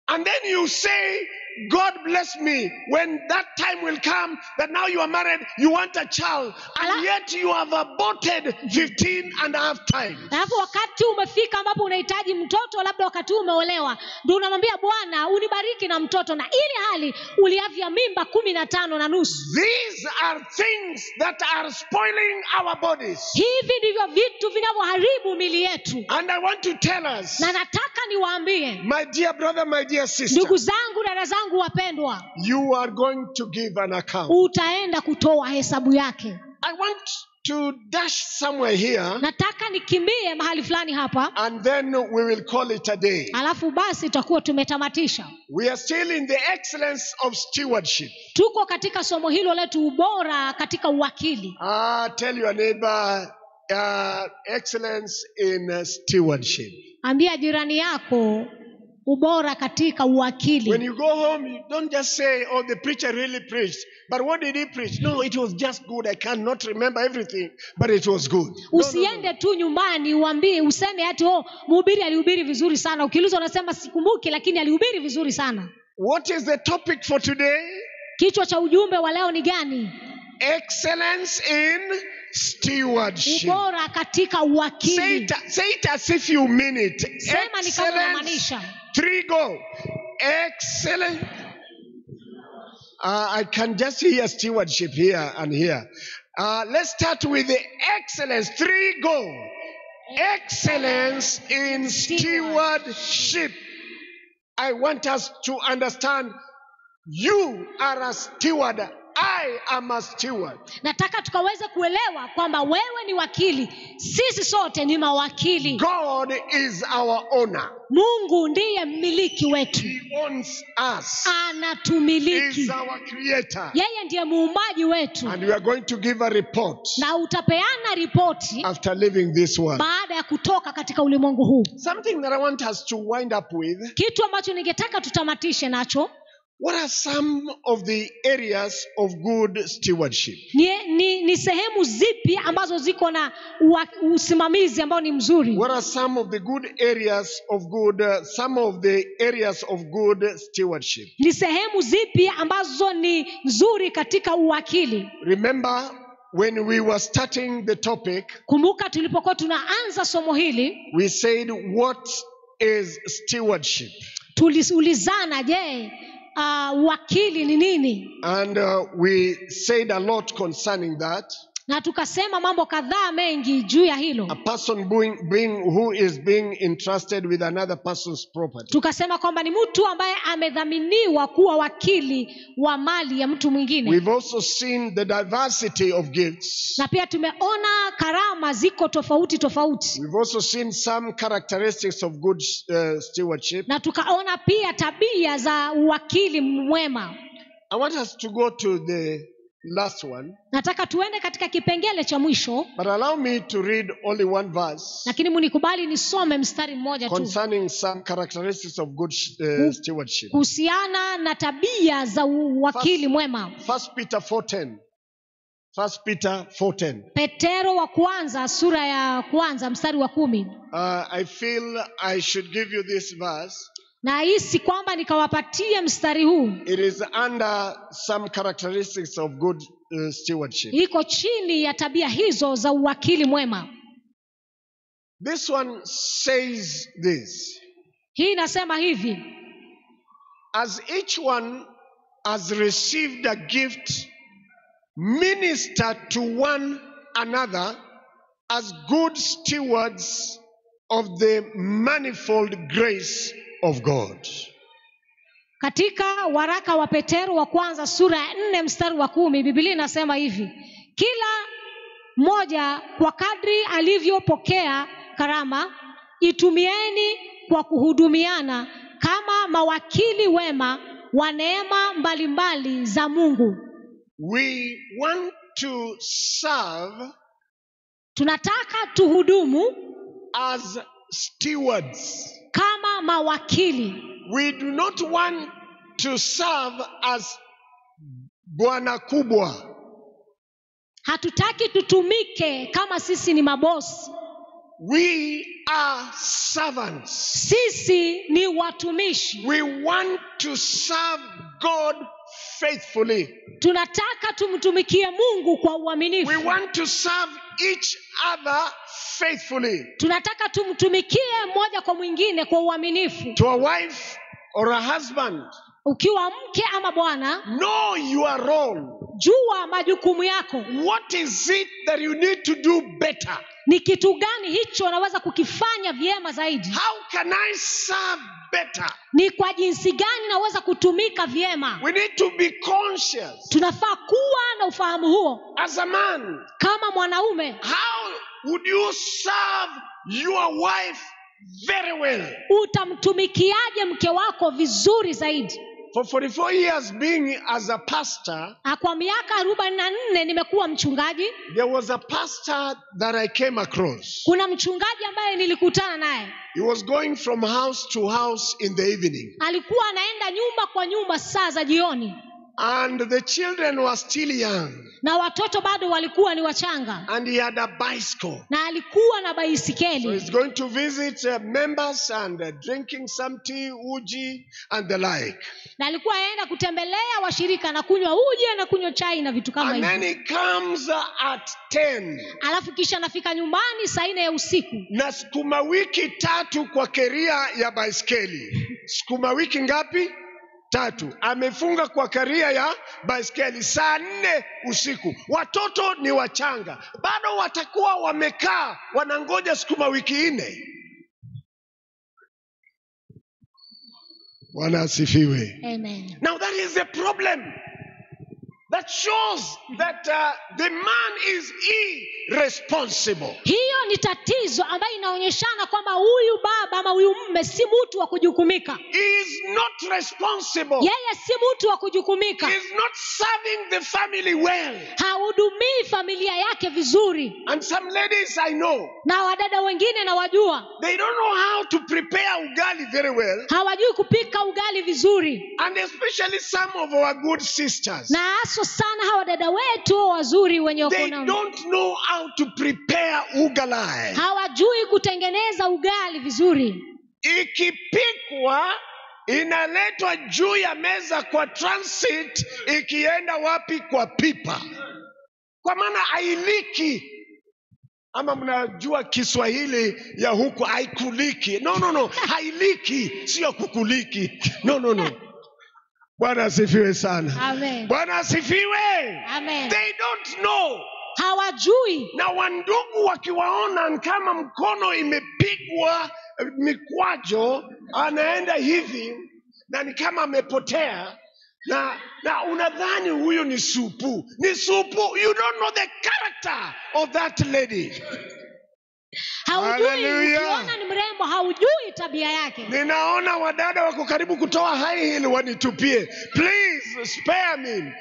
And then you say, "God bless me." When that time will come that now you are married, you want a child, and yet you have aborted 15 and a half times. Alafu wakati umefika ambapo unahitaji mtoto, labda wakati huu umeolewa, ndio unamwambia Bwana unibariki na mtoto, na ili hali uliavya mimba 15 na nusu. These are things that are spoiling our bodies. Hivi ndivyo vitu vinavyoharibu mili yetu. And I want to tell us, Na nataka niwaambie, my dear brother, my dear sister, ndugu zangu, dada zangu wapendwa, you are going to give an account. Utaenda kutoa hesabu yake. I want to dash somewhere here Nataka nikimbie mahali fulani hapa, and then we will call it a day. Alafu basi tutakuwa tumetamatisha. We are still in the excellence of stewardship. Tuko katika somo hilo letu, ubora katika uwakili. Ah, tell your neighbor, excellence in stewardship. Ambia jirani yako, ubora katika uwakili. When you go home, you don't just say, "Oh, the preacher really preached." But what did he preach? "No, it was just good. I cannot remember everything, but it was good." No, no, no. Usiende tu nyumbani uambie useme ati, "Oh, mhubiri alihubiri vizuri sana." Ukiulizwa unasema, "Sikumbuki, lakini alihubiri vizuri sana." What is the topic for today? Kichwa cha ujumbe wa leo ni gani? Excellence in stewardship. Ubora katika Say uwakili. it as if you mean it. Sema ni kama Excellence. unamaanisha. Three, go. Excellent. I can just hear stewardship here and here. Let's start with the excellence. Three, go. Excellence in stewardship. I want us to understand you are a steward. I am a steward. Nataka tukaweze kuelewa kwamba wewe ni wakili, sisi sote ni mawakili. God is our owner. Mungu ndiye mmiliki wetu. He owns us. Anatumiliki. He is our creator. Yeye ndiye muumbaji wetu. And we are going to give a report Na utapeana ripoti after leaving this world. Baada ya kutoka katika ulimwengu huu. Something that I want us to wind up with. Kitu ambacho ningetaka tutamatishe nacho. What are some of the areas of good stewardship? Ni sehemu zipi ambazo ziko na usimamizi ambao ni mzuri? What are some of the good areas of good, some of the areas of good stewardship? Ni sehemu zipi ambazo ni nzuri katika uwakili? Remember when we were starting the topic, Kumbuka tulipokuwa tunaanza somo hili, we said, "What is stewardship?" Tuliulizana, je, uwakili ni nini? And we said a lot concerning that. Na tukasema mambo kadhaa mengi juu ya hilo. A person who is being entrusted with another person's property. Tukasema kwamba ni mtu ambaye amedhaminiwa kuwa wakili wa mali ya mtu mwingine. We've also seen the diversity of gifts. Na pia tumeona karama ziko tofauti tofauti. We've also seen some characteristics of good stewardship. Na tukaona pia tabia za uwakili mwema. I want us to go to the last one. Nataka tuende katika kipengele cha mwisho. But allow me to read only one verse. Lakini mnikubali nisome mstari mmoja tu. Concerning some characteristics of good stewardship. Kuhusiana na tabia za uwakili mwema. 1 Peter 4:10. 1 Peter 4:10. Petero wa kwanza sura ya kwanza mstari wa 10. I feel I should give you this verse. Nahisi kwamba nikawapatie mstari huu. It is under some characteristics of good stewardship. Iko chini ya tabia hizo za uwakili mwema. This one says this. Hii inasema hivi. As each one has received a gift, minister to one another as good stewards of the manifold grace of God. Katika waraka wa Petero wa kwanza sura ya 4 mstari wa 10, Biblia inasema hivi: kila mmoja kwa kadri alivyopokea karama itumieni kwa kuhudumiana kama mawakili wema wa neema mbalimbali za Mungu. We want to serve. Tunataka tuhudumu as stewards. Kama mawakili. We do not want to serve as bwana kubwa. Hatutaki tutumike kama sisi ni mabosi. We are servants. Sisi ni watumishi. We want to serve God faithfully. Tunataka tumtumikie Mungu kwa uaminifu. We want to serve each other faithfully. Tunataka tumtumikie mmoja kwa mwingine kwa uaminifu. To a wife or a husband. Ukiwa mke ama bwana, know your role. Jua majukumu yako. What is it that you need to do better? Ni kitu gani hicho unaweza kukifanya vyema zaidi? How can I serve better? Ni kwa jinsi gani naweza kutumika vyema? We need to be conscious. Tunafaa kuwa na ufahamu huo. As a man, kama mwanaume, how would you serve your wife very well? Utamtumikiaje mke wako vizuri zaidi? For 44 years being as a pastor, kwa miaka 44 nimekuwa mchungaji. There was a pastor that I came across. Kuna mchungaji ambaye nilikutana naye. He was going from house to house in the evening. Alikuwa anaenda nyumba kwa nyumba saa za jioni. And the children were still young. Na watoto bado walikuwa ni wachanga. And he had a bicycle. Na alikuwa na baisikeli. So he's going to visit members and drinking some tea, uji and the like. Na alikuwa aenda kutembelea washirika na kunywa uji na kunywa chai na vitu kama hivyo. And then he comes at 10. Alafu kisha anafika nyumbani saa 4 ya usiku. Na sukuma wiki 3 kwa keria ya baisikeli. Sukuma wiki ngapi? 3. Amefunga kwa karia ya baiskeli saa 4 usiku. Watoto ni wachanga, bado watakuwa wamekaa wanangoja sukuma wiki 4. Bwana asifiwe. Amen. Now that is the problem. That shows that the man is irresponsible. Hiyo ni tatizo ambayo inaonyeshana kwamba huyu baba ama huyu mume si mtu wa kujukumika. He is not responsible. Yeye si mtu wa kujukumika. He is not serving the family well. Hahudumii familia yake vizuri. And some ladies I know. Na wadada wengine nawajua. They don't know how to prepare ugali very well. Hawajui kupika ugali vizuri. And especially some of our good sisters. Na hasa sana hawa dada wetu wazuri wenye They kuna don't know how to prepare ugali. Hawajui kutengeneza ugali vizuri. Ikipikwa inaletwa juu ya meza kwa transit, ikienda wapi? Kwa pipa. Kwa maana hailiki. Ama mnajua Kiswahili ya huku haikuliki. No, no, no, hailiki, sio kukuliki. No, no, no. Bwana asifiwe sana. Amen. Bwana asifiwe. Amen. They don't know. Hawajui. Na wandugu wakiwaona kama mkono imepigwa mikwajo, anaenda hivi na ni kama amepotea, na unadhani huyu ni supu. Ni supu. You don't know the character of that lady. Haujui. Hallelujah. Ukiona ni mrembo haujui tabia yake. Ninaona wadada wako karibu kutoa high heel wanitupie. Please spare me.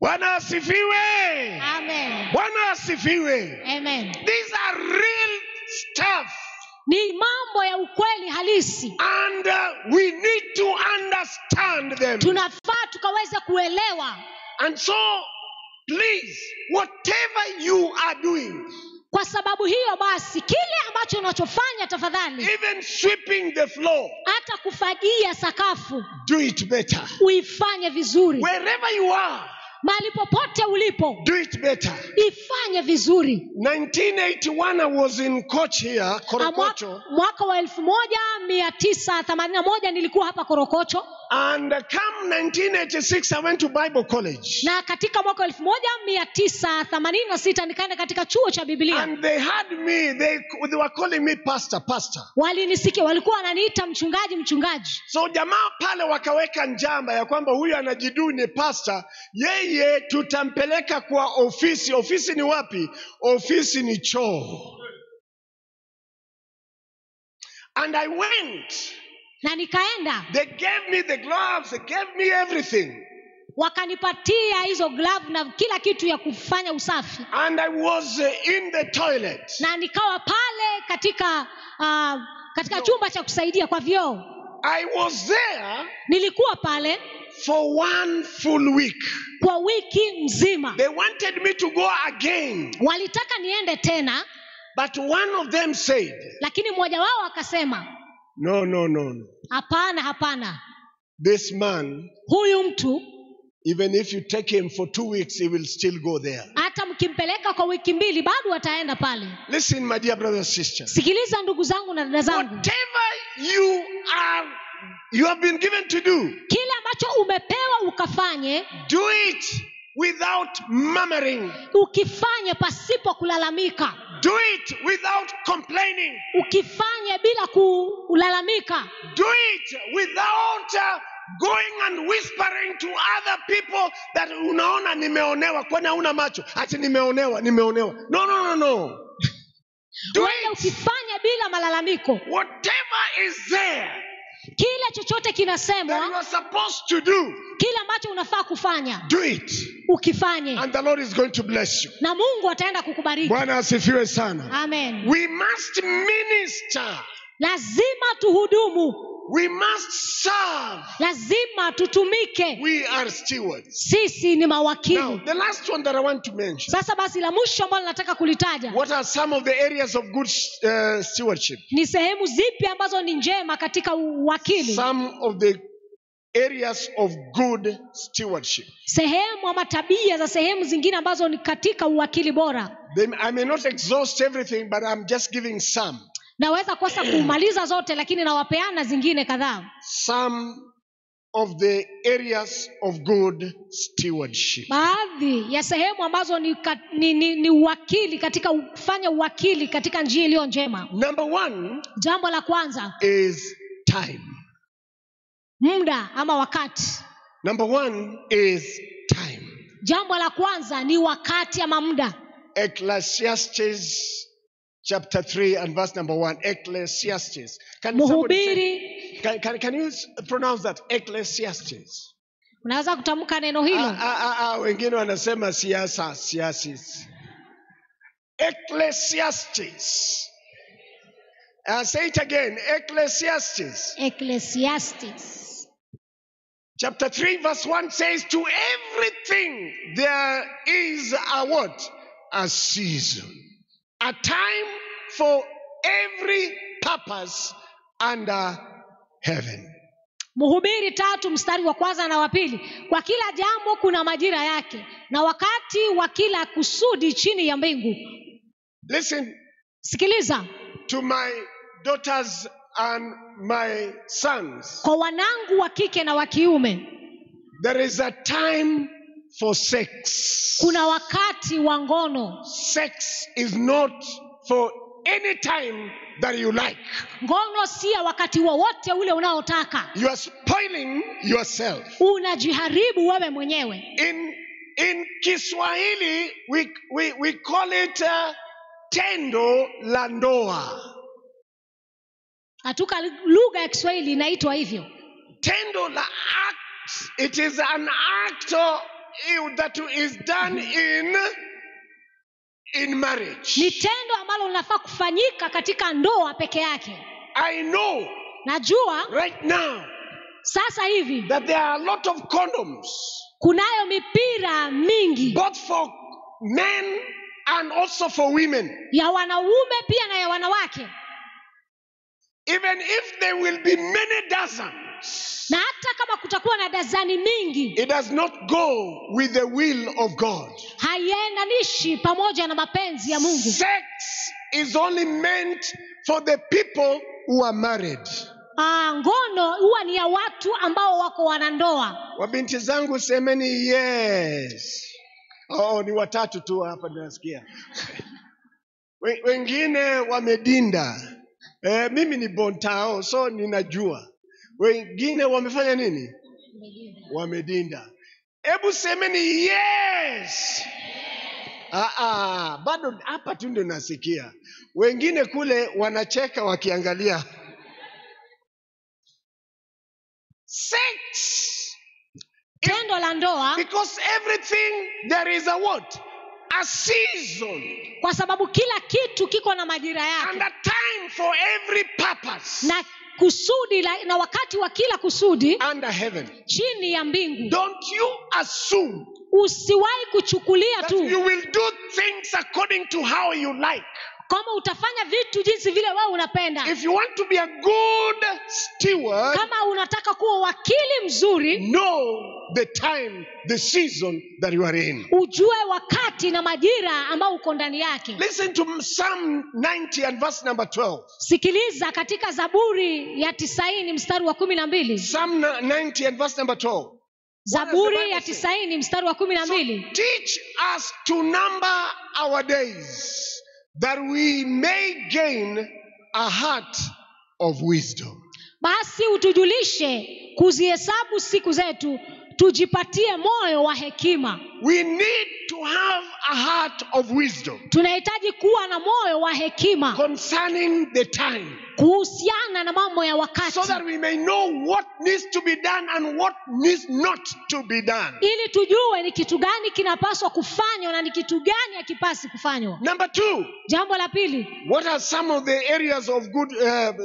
Bwana asifiwe. Amen. Bwana asifiwe. Amen. These are real stuff. Ni mambo ya ukweli halisi. And we need to understand them. Tunafaa tukaweze kuelewa. And so, please, whatever you are doing, Kwa sababu hiyo basi kile ambacho unachofanya tafadhali, even sweeping the floor, hata kufagia sakafu, do it better. uifanye vizuri. Wherever you are, Mahali popote ulipo, do it better. ifanye vizuri. 1981, I was in Koch here, Korokocho. Mwaka wa 1981 nilikuwa hapa Korokocho. And come 1986, I went to Bible college. Na katika mwaka wa 1986 nikaenda katika chuo cha Biblia. And they had me, they were calling me pastor, pastor. Walinisikia, walikuwa wananiita mchungaji, mchungaji. So jamaa pale wakaweka njama ya kwamba huyu anajidui ni pastor, yeye tutampeleka kwa ofisi. Ofisi ni wapi? Ofisi ni choo. And I went. Na nikaenda. They gave me the gloves, they gave me everything. Wakanipatia hizo glove na kila kitu ya kufanya usafi. And I was in the toilet. Na nikawa pale katika chumba cha kusaidia kwa vyoo. I was there Nilikuwa pale for one full week. kwa wiki mzima. They wanted me to go again. Walitaka niende tena. But one of them said, Lakini mmoja wao akasema, No, no, no, no. Hapana, hapana. This man, Huyu mtu, even if you take him for 2 weeks, he will still go there. hata mkimpeleka kwa wiki mbili bado ataenda pale. Listen, my dear brothers and sisters. Sikiliza ndugu zangu na dada zangu. Whatever you have been given to do, Kile ambacho umepewa ukafanye, do it without murmuring. Ukifanye pasipo kulalamika. Do it without complaining. Ukifanye bila kulalamika. Do it without going and whispering to other people that unaona nimeonewa, kwani hauna macho? Ati nimeonewa, nimeonewa. No, no, no, no. Do it. Ukifanya bila malalamiko. Whatever is there, Kile chochote kinasemwa, that you are supposed to do, kile ambacho unafaa kufanya, do it. Ukifanye. And the Lord is going to bless you. Na Mungu ataenda kukubariki. Bwana asifiwe sana. Amen. We must minister. Lazima tuhudumu. We must serve. Lazima tutumike. We are stewards. Sisi ni mawakili. Now, the last one that I want to mention. Sasa basi la mwisho ambalo nataka kulitaja. What are some of the areas of good stewardship? Ni sehemu zipi ambazo ni njema katika uwakili? Some of the areas of good stewardship. Sehemu ama tabia za sehemu zingine ambazo ni katika uwakili bora. I may not exhaust everything, but I'm just giving some. Naweza kosa kumaliza zote lakini nawapeana zingine kadhaa. Some of the areas of good stewardship. Baadhi ya sehemu ambazo ni uwakili katika kufanya uwakili katika njia iliyo njema. Number one, jambo la kwanza is time. Muda ama wakati. Number one is time. Jambo la kwanza ni wakati ama muda. Ecclesiastes chapter 3 and verse number 1. Ecclesiastes. Can can you pronounce that? Ecclesiastes. Unaweza kutamka neno hilo? Wengine wanasema siasa, siasis. Ecclesiastes. Say it again. Ecclesiastes. Ecclesiastes. Chapter 3 verse 1 says, to everything there is a what? A season. A time for every purpose under heaven. Mhubiri 3 mstari wa 1 na wa 2. Kwa kila jambo kuna majira yake na wakati wa kila kusudi chini ya mbingu. Listen. Sikiliza. To my daughters and my sons. Kwa wanangu wa kike na wa kiume. There is a time for sex. Kuna wakati wa ngono. Sex is not for any time that you like. Ngono si ya wakati wowote ule unaotaka. You are spoiling yourself. Unajiharibu wewe mwenyewe. In Kiswahili we call it tendo la ndoa. Katika lugha ya Kiswahili inaitwa hivyo. Tendo la act. It is an act that is done in marriage. Ni tendo ambalo linafaa kufanyika katika ndoa peke yake. I know. Najua. Right now. Sasa hivi. That there are a lot of condoms. Kunayo mipira mingi. Both for men and also for women. Ya wanaume pia na ya wanawake. Even if there will be many dozens. Na hata kama kutakuwa na dazani mingi. It does not go with the will of God. Haiendanishi pamoja na mapenzi ya Mungu. Sex is only meant for the people who are married. Ngono huwa ni ya watu ambao wako wanandoa. Wabinti zangu semeni yes. Oh, ni watatu tu hapa nasikia. Wengine wamedinda. Mimi ni bontao, so ninajua. Wengine wamefanya nini? Wamedinda. Hebu semeni yes. Bado hapa tu ndio nasikia. Wengine kule wanacheka wakiangalia. Sex. Tendo la ndoa. Because everything there is a what? A season. Kwa sababu kila kitu kiko na majira yake. And a time for every purpose. Na kusudi la, na wakati wa kila kusudi. Under heaven. Chini ya mbingu. Don't you assume. Usiwahi kuchukulia tu. That you will do things according to how you like. Kama utafanya vitu jinsi vile wewe unapenda. If you want to be a good steward, kama unataka kuwa wakili mzuri, know the time, the season that you are in. Ujue wakati na majira ambao uko ndani yake. Listen to Psalm 90 and verse number 12. Sikiliza katika Zaburi ya 90 mstari wa 12. Psalm 90 and verse number 12. Zaburi ya 90 mstari wa 12. So teach us to number our days, that we may gain a heart of wisdom. Basi utujulishe kuzihesabu siku zetu, tujipatie moyo wa hekima. We need to have a heart of wisdom. Tunahitaji kuwa na moyo wa hekima. Concerning the time. Kuhusiana na mambo ya wakati. So that we may know what needs to be done and what needs not to be done. Ili tujue ni kitu gani kinapaswa kufanywa na ni kitu gani hakipasi kufanywa. Number 2. Jambo la pili. What are some of the areas of good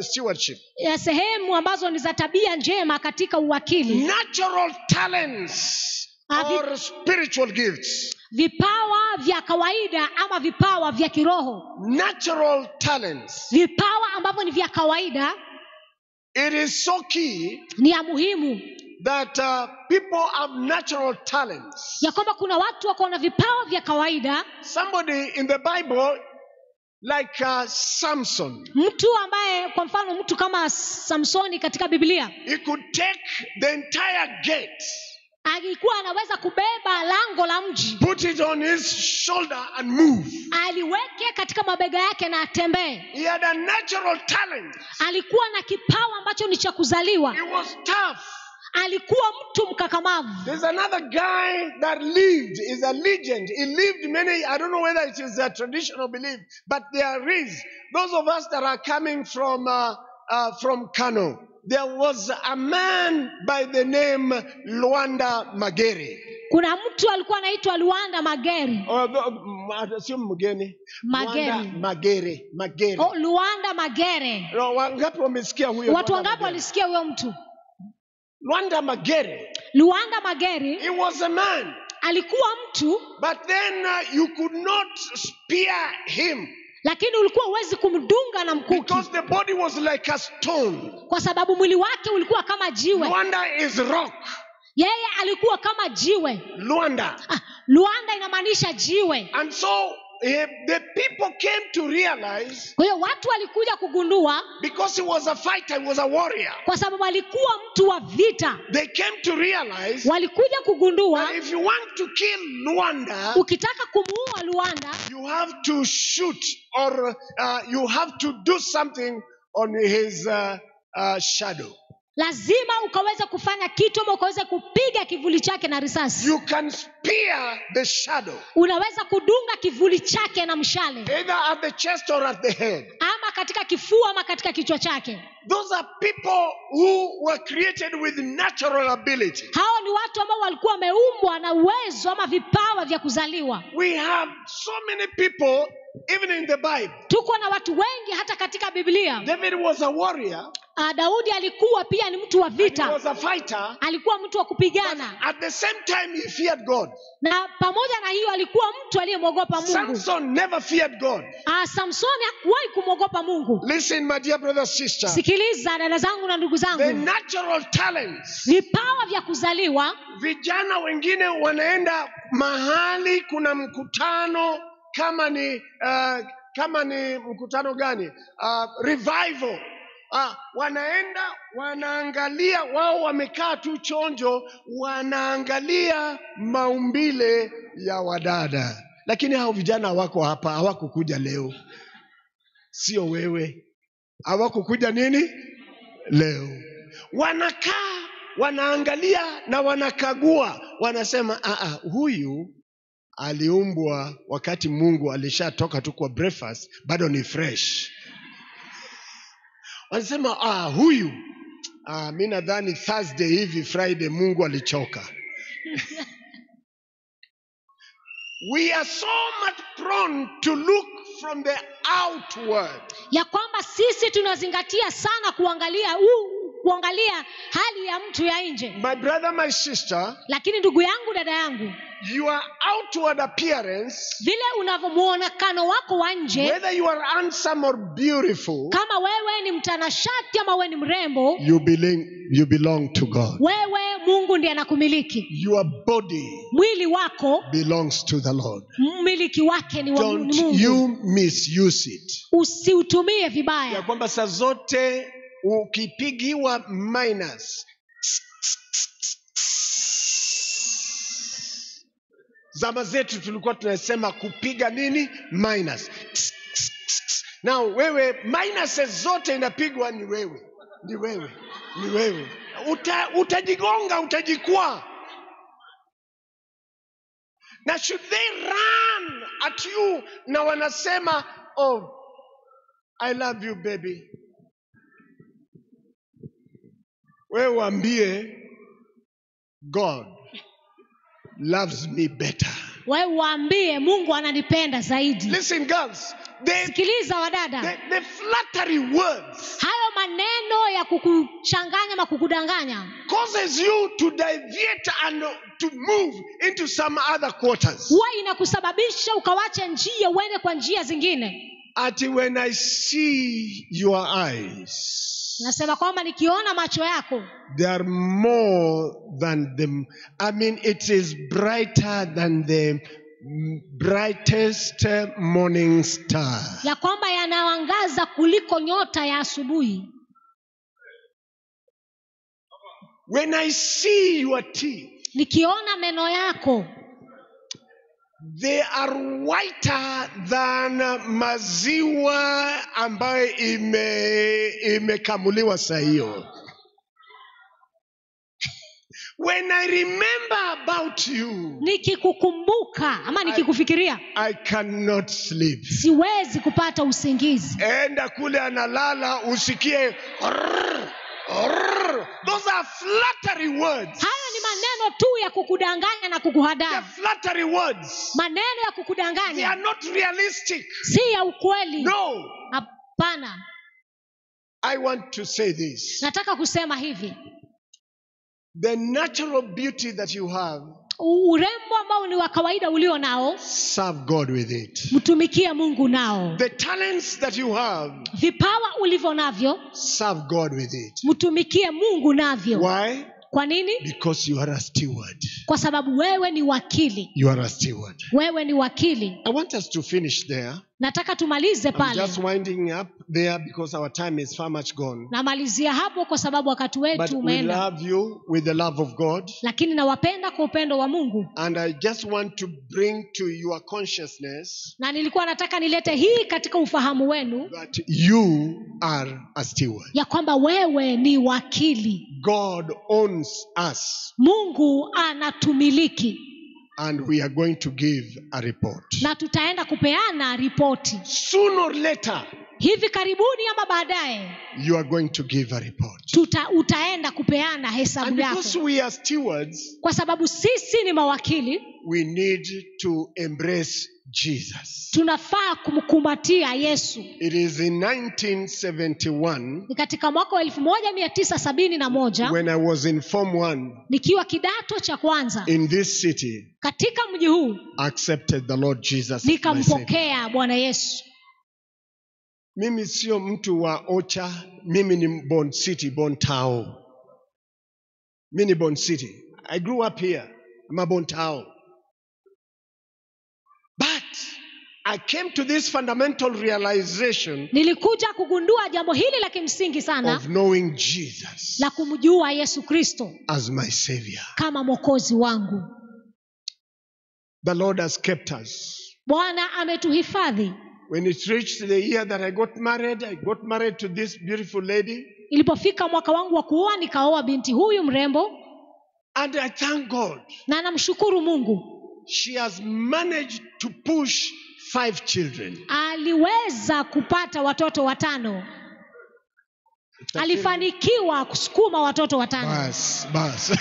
stewardship? Ya sehemu ambazo ni za tabia njema katika uwakili. Natural talents or spiritual gifts. Vipawa vya kawaida ama vipawa vya kiroho. Natural talents. Vipawa ambavyo ni vya kawaida. It is so key. Ni ya muhimu. That people have natural talents. Ya kwamba kuna watu wako na vipawa vya kawaida. Somebody in the Bible like Samson. Mtu ambaye kwa mfano mtu kama Samsoni katika Biblia. He could take the entire gate. Alikuwa anaweza kubeba lango la mji. Put it on his shoulder and move. Aliweke katika mabega yake na atembee. He had a natural talent. Alikuwa na kipawa ambacho ni cha kuzaliwa. He was tough. Alikuwa mtu mkakamavu. There's another guy that lived, is a legend. He lived many, I don't know whether it is a traditional belief, but there is. Those of us that are coming from Kano, there was a man by the name Luanda Magere. Kuna mtu alikuwa anaitwa Luanda Magere. Sio mgeni. Magere. Luanda Magere, Magere. Oh, Luanda Magere. Wangapi wamesikia huyo? Watu wangapi walisikia huyo mtu? Luanda Magere. Luanda Magere. He was a man. Alikuwa mtu. But then you could not spear him. Lakini ulikuwa huwezi kumdunga na mkuki because the body was like a stone. kwa sababu mwili wake ulikuwa kama jiwe. Luanda is rock. Yeye alikuwa kama jiwe. Luanda. Luanda inamaanisha jiwe. And so the people came to realize, Kwa hiyo watu walikuja kugundua, because he was a fighter, he was a warrior. kwa sababu alikuwa mtu wa vita. They came to realize Walikuja kugundua that if you want to kill Luanda, ukitaka kumuua Luanda you have to shoot or you have to do something on his shadow. lazima ukaweze kufanya kitu ama ukaweze kupiga kivuli chake na risasi. You can spear the shadow, Unaweza kudunga kivuli chake na mshale, either at the chest or at the head. ama katika kifua ama katika kichwa chake. Those are people who were created with natural ability. Hao ni watu ambao walikuwa wameumbwa na uwezo ama vipawa vya kuzaliwa. We have so many people, even in the Bible. Tuko na watu wengi hata katika Biblia. David was a warrior. Daudi alikuwa pia ni mtu wa He vita, was a fighter. alikuwa mtu wa kupigana, At the same time, he feared God. na pamoja na hiyo alikuwa mtu aliyemwogopa Mungu. Samson never feared God. Samsoni hakuwahi kumwogopa Mungu. Listen, my dear brother, sister. Sikiliza dada zangu na ndugu The zangu, natural talents. vipawa vya kuzaliwa. Vijana wengine wanaenda mahali kuna mkutano, kama ni mkutano gani, revival. Wanaenda wanaangalia, wao wamekaa tu chonjo, wanaangalia maumbile ya wadada. Lakini hao vijana wako hapa, hawakukuja leo. Sio wewe, hawakukuja nini leo. Wanakaa wanaangalia na wanakagua, wanasema huyu aliumbwa wakati Mungu alishatoka tu kwa breakfast, bado ni fresh. Wanasema huyu, mimi nadhani Thursday hivi Friday Mungu alichoka. We are so much prone to look from the outward. Ya kwamba sisi tunazingatia sana kuangalia hali ya mtu ya nje. My brother, my sister, Lakini ndugu yangu, dada yangu, your outward appearance, vile unavyomuonekano wako wa nje, whether you are handsome or beautiful, kama wewe ni mtanashati ama wewe ni mrembo, you belong to God. wewe Mungu ndiye anakumiliki. Your body Mwili wako belongs to the Lord. mmiliki wake ni wa Don't Mungu. you misuse it. Usiutumie Ya vibaya. kwamba saa zote ukipigiwa minus, zama zetu tulikuwa tunasema kupiga nini minus. Now wewe minuses zote inapigwa ni wewe, ni wewe, ni wewe. Utajigonga, utajikwaa. Na should they run at you na wanasema, oh, I love you baby, wewe waambie God loves me better. Wewe waambie Mungu ananipenda zaidi. Listen girls, Sikiliza wadada, the flattery words hayo maneno ya kukuchanganya ama kukudanganya causes you to deviate and to move into some other quarters. huwa inakusababisha ukawache njia uende kwa njia zingine. Ati when I see your eyes, Nasema kwamba nikiona macho yako, they are more than the, I mean, it is brighter than the brightest morning star. ya kwamba yanaangaza kuliko nyota ya asubuhi. When I see your teeth, Nikiona meno yako, they are whiter than maziwa ambayo imekamuliwa saa hiyo. When I remember about you, nikikukumbuka ama nikikufikiria, I cannot sleep. siwezi kupata usingizi. Enda kule analala usikie rrr, rrr. Those are flattery words. Hayo ni maneno tu ya kukudanganya na They kukuhadaa. are flattery words. Maneno ya They kukudanganya are not realistic. si ya ukweli. No. Hapana. I want to say this. Nataka kusema hivi. The natural beauty that you have, Urembo ambao ni wa kawaida ulio nao, serve God with it. Mtumikie Mungu nao. The talents that you have, Vipawa ulivyo navyo, serve God with it. Mtumikie Mungu navyo. Why? Kwa nini? Because you are a steward. Kwa sababu wewe ni wakili. You are a steward. Wewe ni wakili. I want us to finish there. Nataka tumalize I'm pale. just winding up there because our time is far much gone. Namalizia hapo kwa sababu wakati But wetu we umeenda. love you with the love of God. Lakini nawapenda kwa upendo wa Mungu. And I just want to bring to your consciousness Na nilikuwa nataka nilete hii katika ufahamu wenu that you are a steward. ya kwamba wewe ni wakili. God owns us, Mungu anatumiliki and we are going to give a report. Na tutaenda kupeana ripoti. Sooner or later, Hivi karibuni ama baadaye, you are going to give a report. Utaenda kupeana hesabu And yako. because we are stewards, Kwa sababu sisi ni mawakili, we need to embrace Jesus. Tunafaa kumkumbatia Yesu. It is in 1971 Ni katika mwaka wa 1971 when I was in Form 1 nikiwa kidato cha kwanza in this city, katika mji huu, accepted the Lord Jesus as my Savior. nikampokea Bwana Yesu. Mimi sio mtu wa Ocha, mimi ni born city, born town. Mimi ni born city. I grew up here. I'm a born town. But I came to this fundamental realization Nilikuja kugundua jambo hili la kimsingi sana of knowing Jesus la kumjua Yesu Kristo as my Savior. Kama mwokozi wangu. The Lord has kept us. Bwana ametuhifadhi. When it reached the year that I got married, I got married to this beautiful lady. Ilipofika mwaka wangu wa kuoa, nikaoa binti huyu mrembo. And I thank God. Na namshukuru Mungu. She has managed to push 5 children. Aliweza kupata watoto 5. Alifanikiwa kusukuma watoto 5. Bas, bas.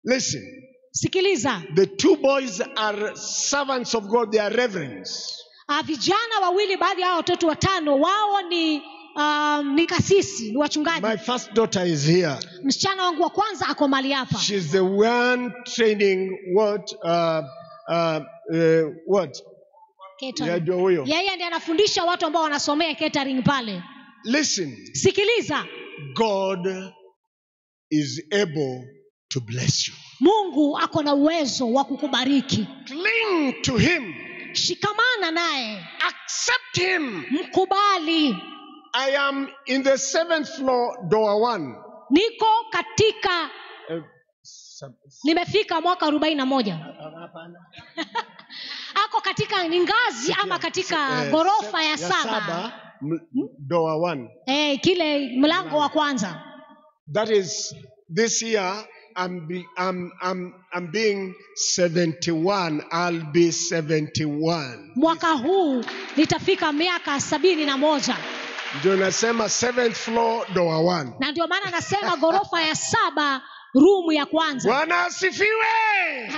Listen. Sikiliza. The 2 boys are servants of God. They are reverends. Vijana wawili, baadhi ya watoto 5 wao ni kasisi, ni wachungaji. My first daughter is here. Msichana wangu wa kwanza ako mahali hapa. She's the one training what? What? Catering. Yeah, ndio huyo. Yeye ndiye anafundisha watu ambao wanasomea catering pale. Listen. Sikiliza. God is able to bless you. Mungu ako na uwezo wa kukubariki. Cling to him. Shikamana naye. Accept him. Mkubali. I am in the 7th floor, door 1. Niko katika nimefika mwaka 41. Ako katika ni ngazi ama katika ghorofa ya 7. Door 1. Kile mlango wa kwanza. That is this year I'm being 71. I'll be 71. Mwaka huu nitafika miaka 71. Ndio nasema 7th floor door 1. Na ndio maana nasema ghorofa ya 7 room ya kwanza. Bwana asifiwe.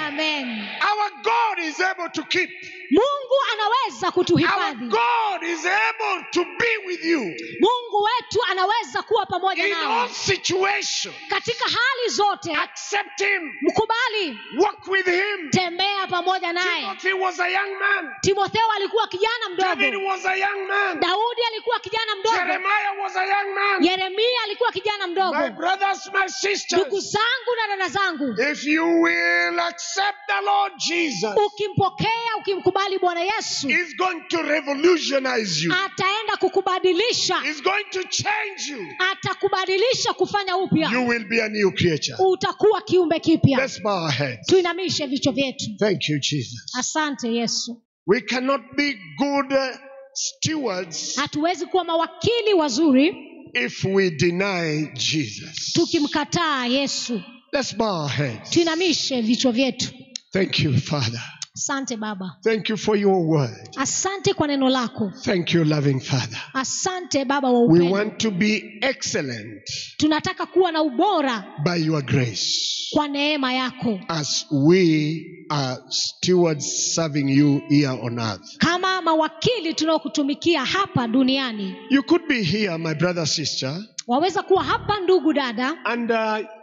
Amen. Our God is able to keep. Mungu anaweza kutuhifadhi. Our God is able to be with you. Mungu wetu anaweza kuwa pamoja nawe. In all situations. Katika hali zote. Accept him. Mkubali. Walk with him. Tembea pamoja naye. Timothy was a young man. Timotheo alikuwa kijana mdogo. David was a young man. Daudi alikuwa kijana mdogo. Jeremiah was a young man. Yeremia alikuwa kijana mdogo. My brothers, my sisters. Ndugu zangu na dada zangu. If you will accept the Lord Jesus. Ukimpokea, ukimkubali Bwana Yesu. He's going to revolutionize you. Ataenda kukubadilisha. He's going to change you. Atakubadilisha kufanya upya. You will be a new creature. Utakuwa kiumbe kipya. Let's bow our heads. Tuinamishe vichwa vyetu. Thank you, Jesus. Asante Yesu. We cannot be good stewards Hatuwezi kuwa mawakili wazuri if we deny Jesus. Tukimkataa Yesu. Let's bow our heads. Tuinamishe vichwa vyetu. Thank you, Father. Asante Baba. Thank you for your word. Asante kwa neno lako. Thank you, loving Father. Asante Baba wa We upendo. want to be excellent Tunataka kuwa na ubora by your grace kwa neema yako, as we are stewards serving you here on earth. kama mawakili tunaokutumikia hapa duniani. You could be here, my brother, sister, Waweza kuwa hapa ndugu dada, and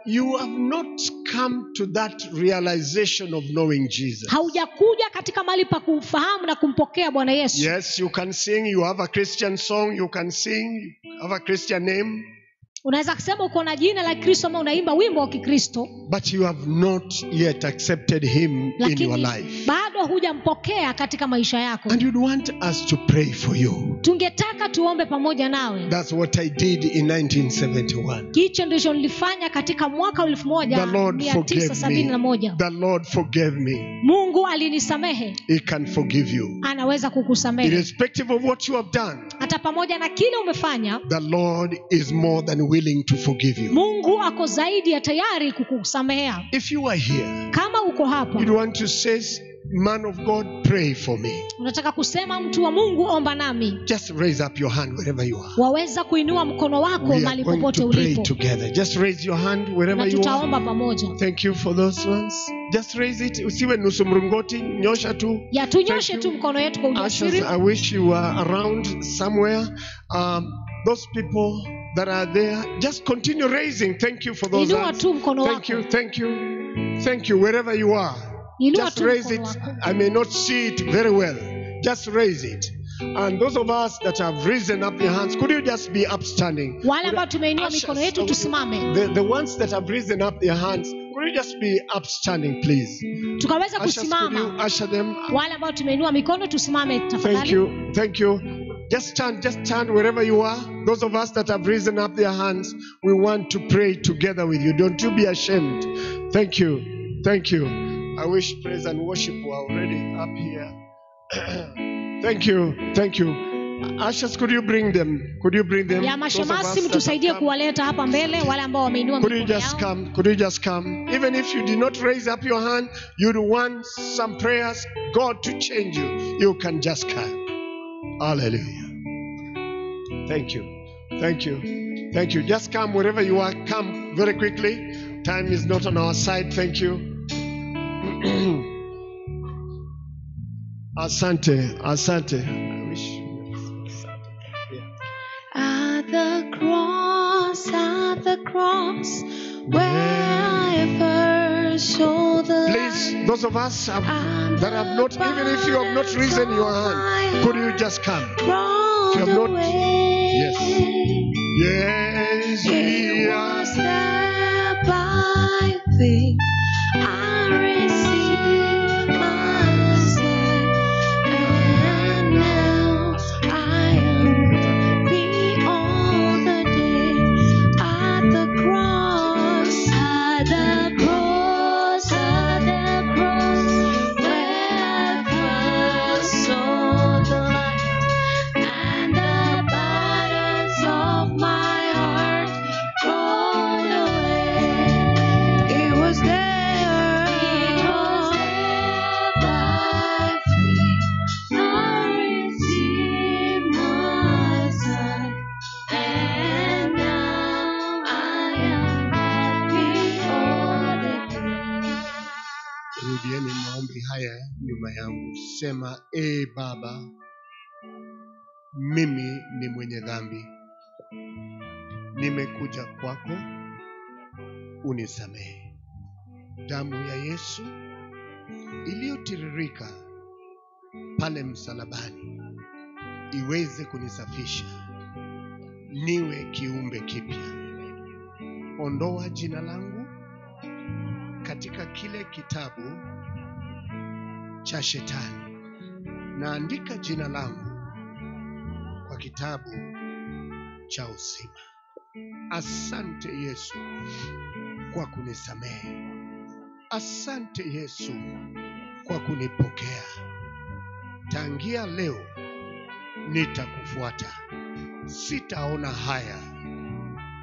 you have not come to that realization of knowing Jesus. haujakuja katika mahali pa kumfahamu na kumpokea Bwana Yesu. Yes, you can sing, you have a Christian song, you can sing, you have a Christian name, Unaweza kusema uko na jina la Kristo ama unaimba wimbo wa Kikristo, but you have not yet accepted him in your lakini life. bado hujampokea katika maisha yako. And you'd want us to pray for you. Tungetaka tuombe pamoja nawe. That's what I did in 1971. Hicho ndicho nilifanya katika mwaka wa elfu moja The Lord mia forgave tisa sabini na me. moja. The Lord forgave me. Mungu alinisamehe, He can forgive you. anaweza kukusamehe Irrespective of what you have done, hata pamoja na kile umefanya. the Lord is more than willing to forgive you. Mungu ako zaidi ya tayari kukusamehea. If you are here, Kama uko hapa you'd want to say, Man of God, pray for me. unataka kusema, mtu wa Mungu, omba nami, Just raise up your hand wherever you are. waweza kuinua mkono wako We are mahali going popote to pray ulipo, together. Just raise your hand wherever na you are. tutaomba pamoja. Thank you for those ones. Just raise it. Usiwe nusu mlingoti, nyosha tu. Ya tunyoshe Thank tu you. mkono yetu kwa Ushers, ujasiri. I wish you were around somewhere. Those people that are there, just continue raising. Thank you for those Inua hands. tu mkono Thank you, wako, thank you, thank you. Wherever you are, inua just tu raise it. mkono wako. I may not see it very well. Just raise it. And those of us that have risen up their hands, could you just be upstanding? Wale ambao tumeinua Ushers, mikono yetu tusimame, the ones that have risen up their hands, could you just be upstanding, please? tukaweza Ushers, could you kusimama. usher them? Wale ambao tumeinua mikono tusimame Thank tafadhali. you. Thank you. Just stand wherever you are. Those of us that have risen up their hands, we want to pray together with you. Don't you be ashamed. Thank you. Thank you. I wish praise and worship were already up here. Thank you. Thank you. Ushers, could you bring them? Could you bring them? Ya Those of us mashemasi that have mtusaidie come. kuwaleta hapa mbele wale ambao wameinua Could you mikono just yao. come? Could you just come? Even if you did not raise up your hand, you'd want some prayers, God to change you. You can just come. Hallelujah. Thank you. Thank you. Thank you. Just come wherever you are. Come very quickly. Time is not on our side. Thank you. Asante. Asante. I wish. Yeah. At the cross, where I first saw the Please, light those of us and that have not, even if you have not risen your hand, could you just come? rolled If you have not- away. Yes. Yes, It we are. was there by faith I received my sight, and now I am happy all the day at the cross, at the cross, at the cross, where I first saw the light, and the burdens of my heart rolled away. It was there, it was there by faith I received my sight, and now I am happy all the day. Rudieni maombi haya nyuma yangu. Sema, e Baba, mimi ni mwenye dhambi, nimekuja kwako, unisamehe. Damu ya Yesu iliyotiririka pale msalabani iweze kunisafisha niwe kiumbe kipya. Ondoa jina langu katika kile kitabu cha shetani, naandika jina langu kwa kitabu cha uzima. Asante Yesu kwa kunisamehe. Asante Yesu kwa kunipokea. Tangia leo nitakufuata, sitaona haya,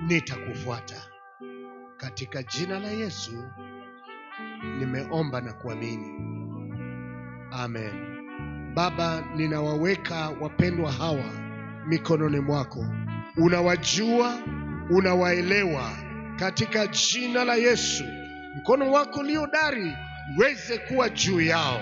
nitakufuata. Katika jina la Yesu nimeomba na kuamini. Amen. Baba, ninawaweka wapendwa hawa mikononi mwako. Unawajua, unawaelewa. Katika jina la Yesu, mkono wako ulio dari uweze kuwa juu yao.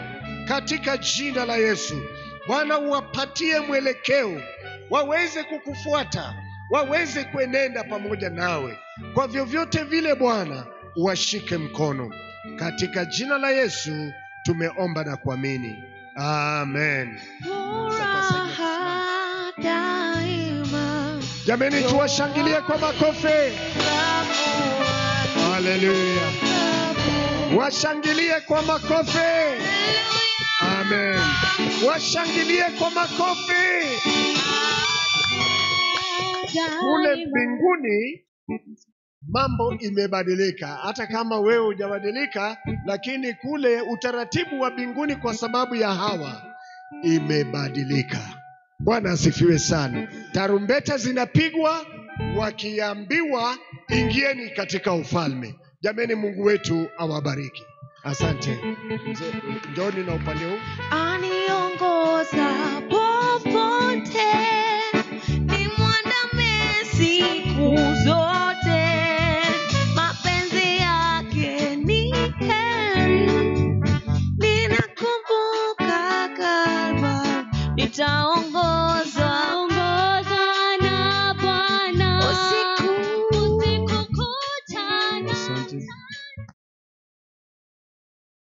Katika jina la Yesu, Bwana, uwapatie mwelekeo, waweze kukufuata, waweze kuenenda pamoja nawe. Kwa vyovyote vile, Bwana, uwashike mkono. Katika jina la Yesu tumeomba na kuamini. Amen. Furaha daima. Jameni, tuwashangilie kwa makofi. Haleluya! Washangilie kwa makofi. Amen. Washangilie kwa makofi. Kule mbinguni mambo imebadilika. Hata kama wewe hujabadilika, lakini kule utaratibu wa mbinguni kwa sababu ya hawa imebadilika. Bwana asifiwe sana. Tarumbeta zinapigwa wakiambiwa ingieni katika ufalme. Jameni, Mungu wetu awabariki. Asante. Mzee, njooni na upande huu. Aniongoza popote, nimwandame siku zote. Mapenzi yake ni heri, ninakumbuka Kalvari, nitaongozwa Ongozwa na Bwana usiku usiku kucha na Asante.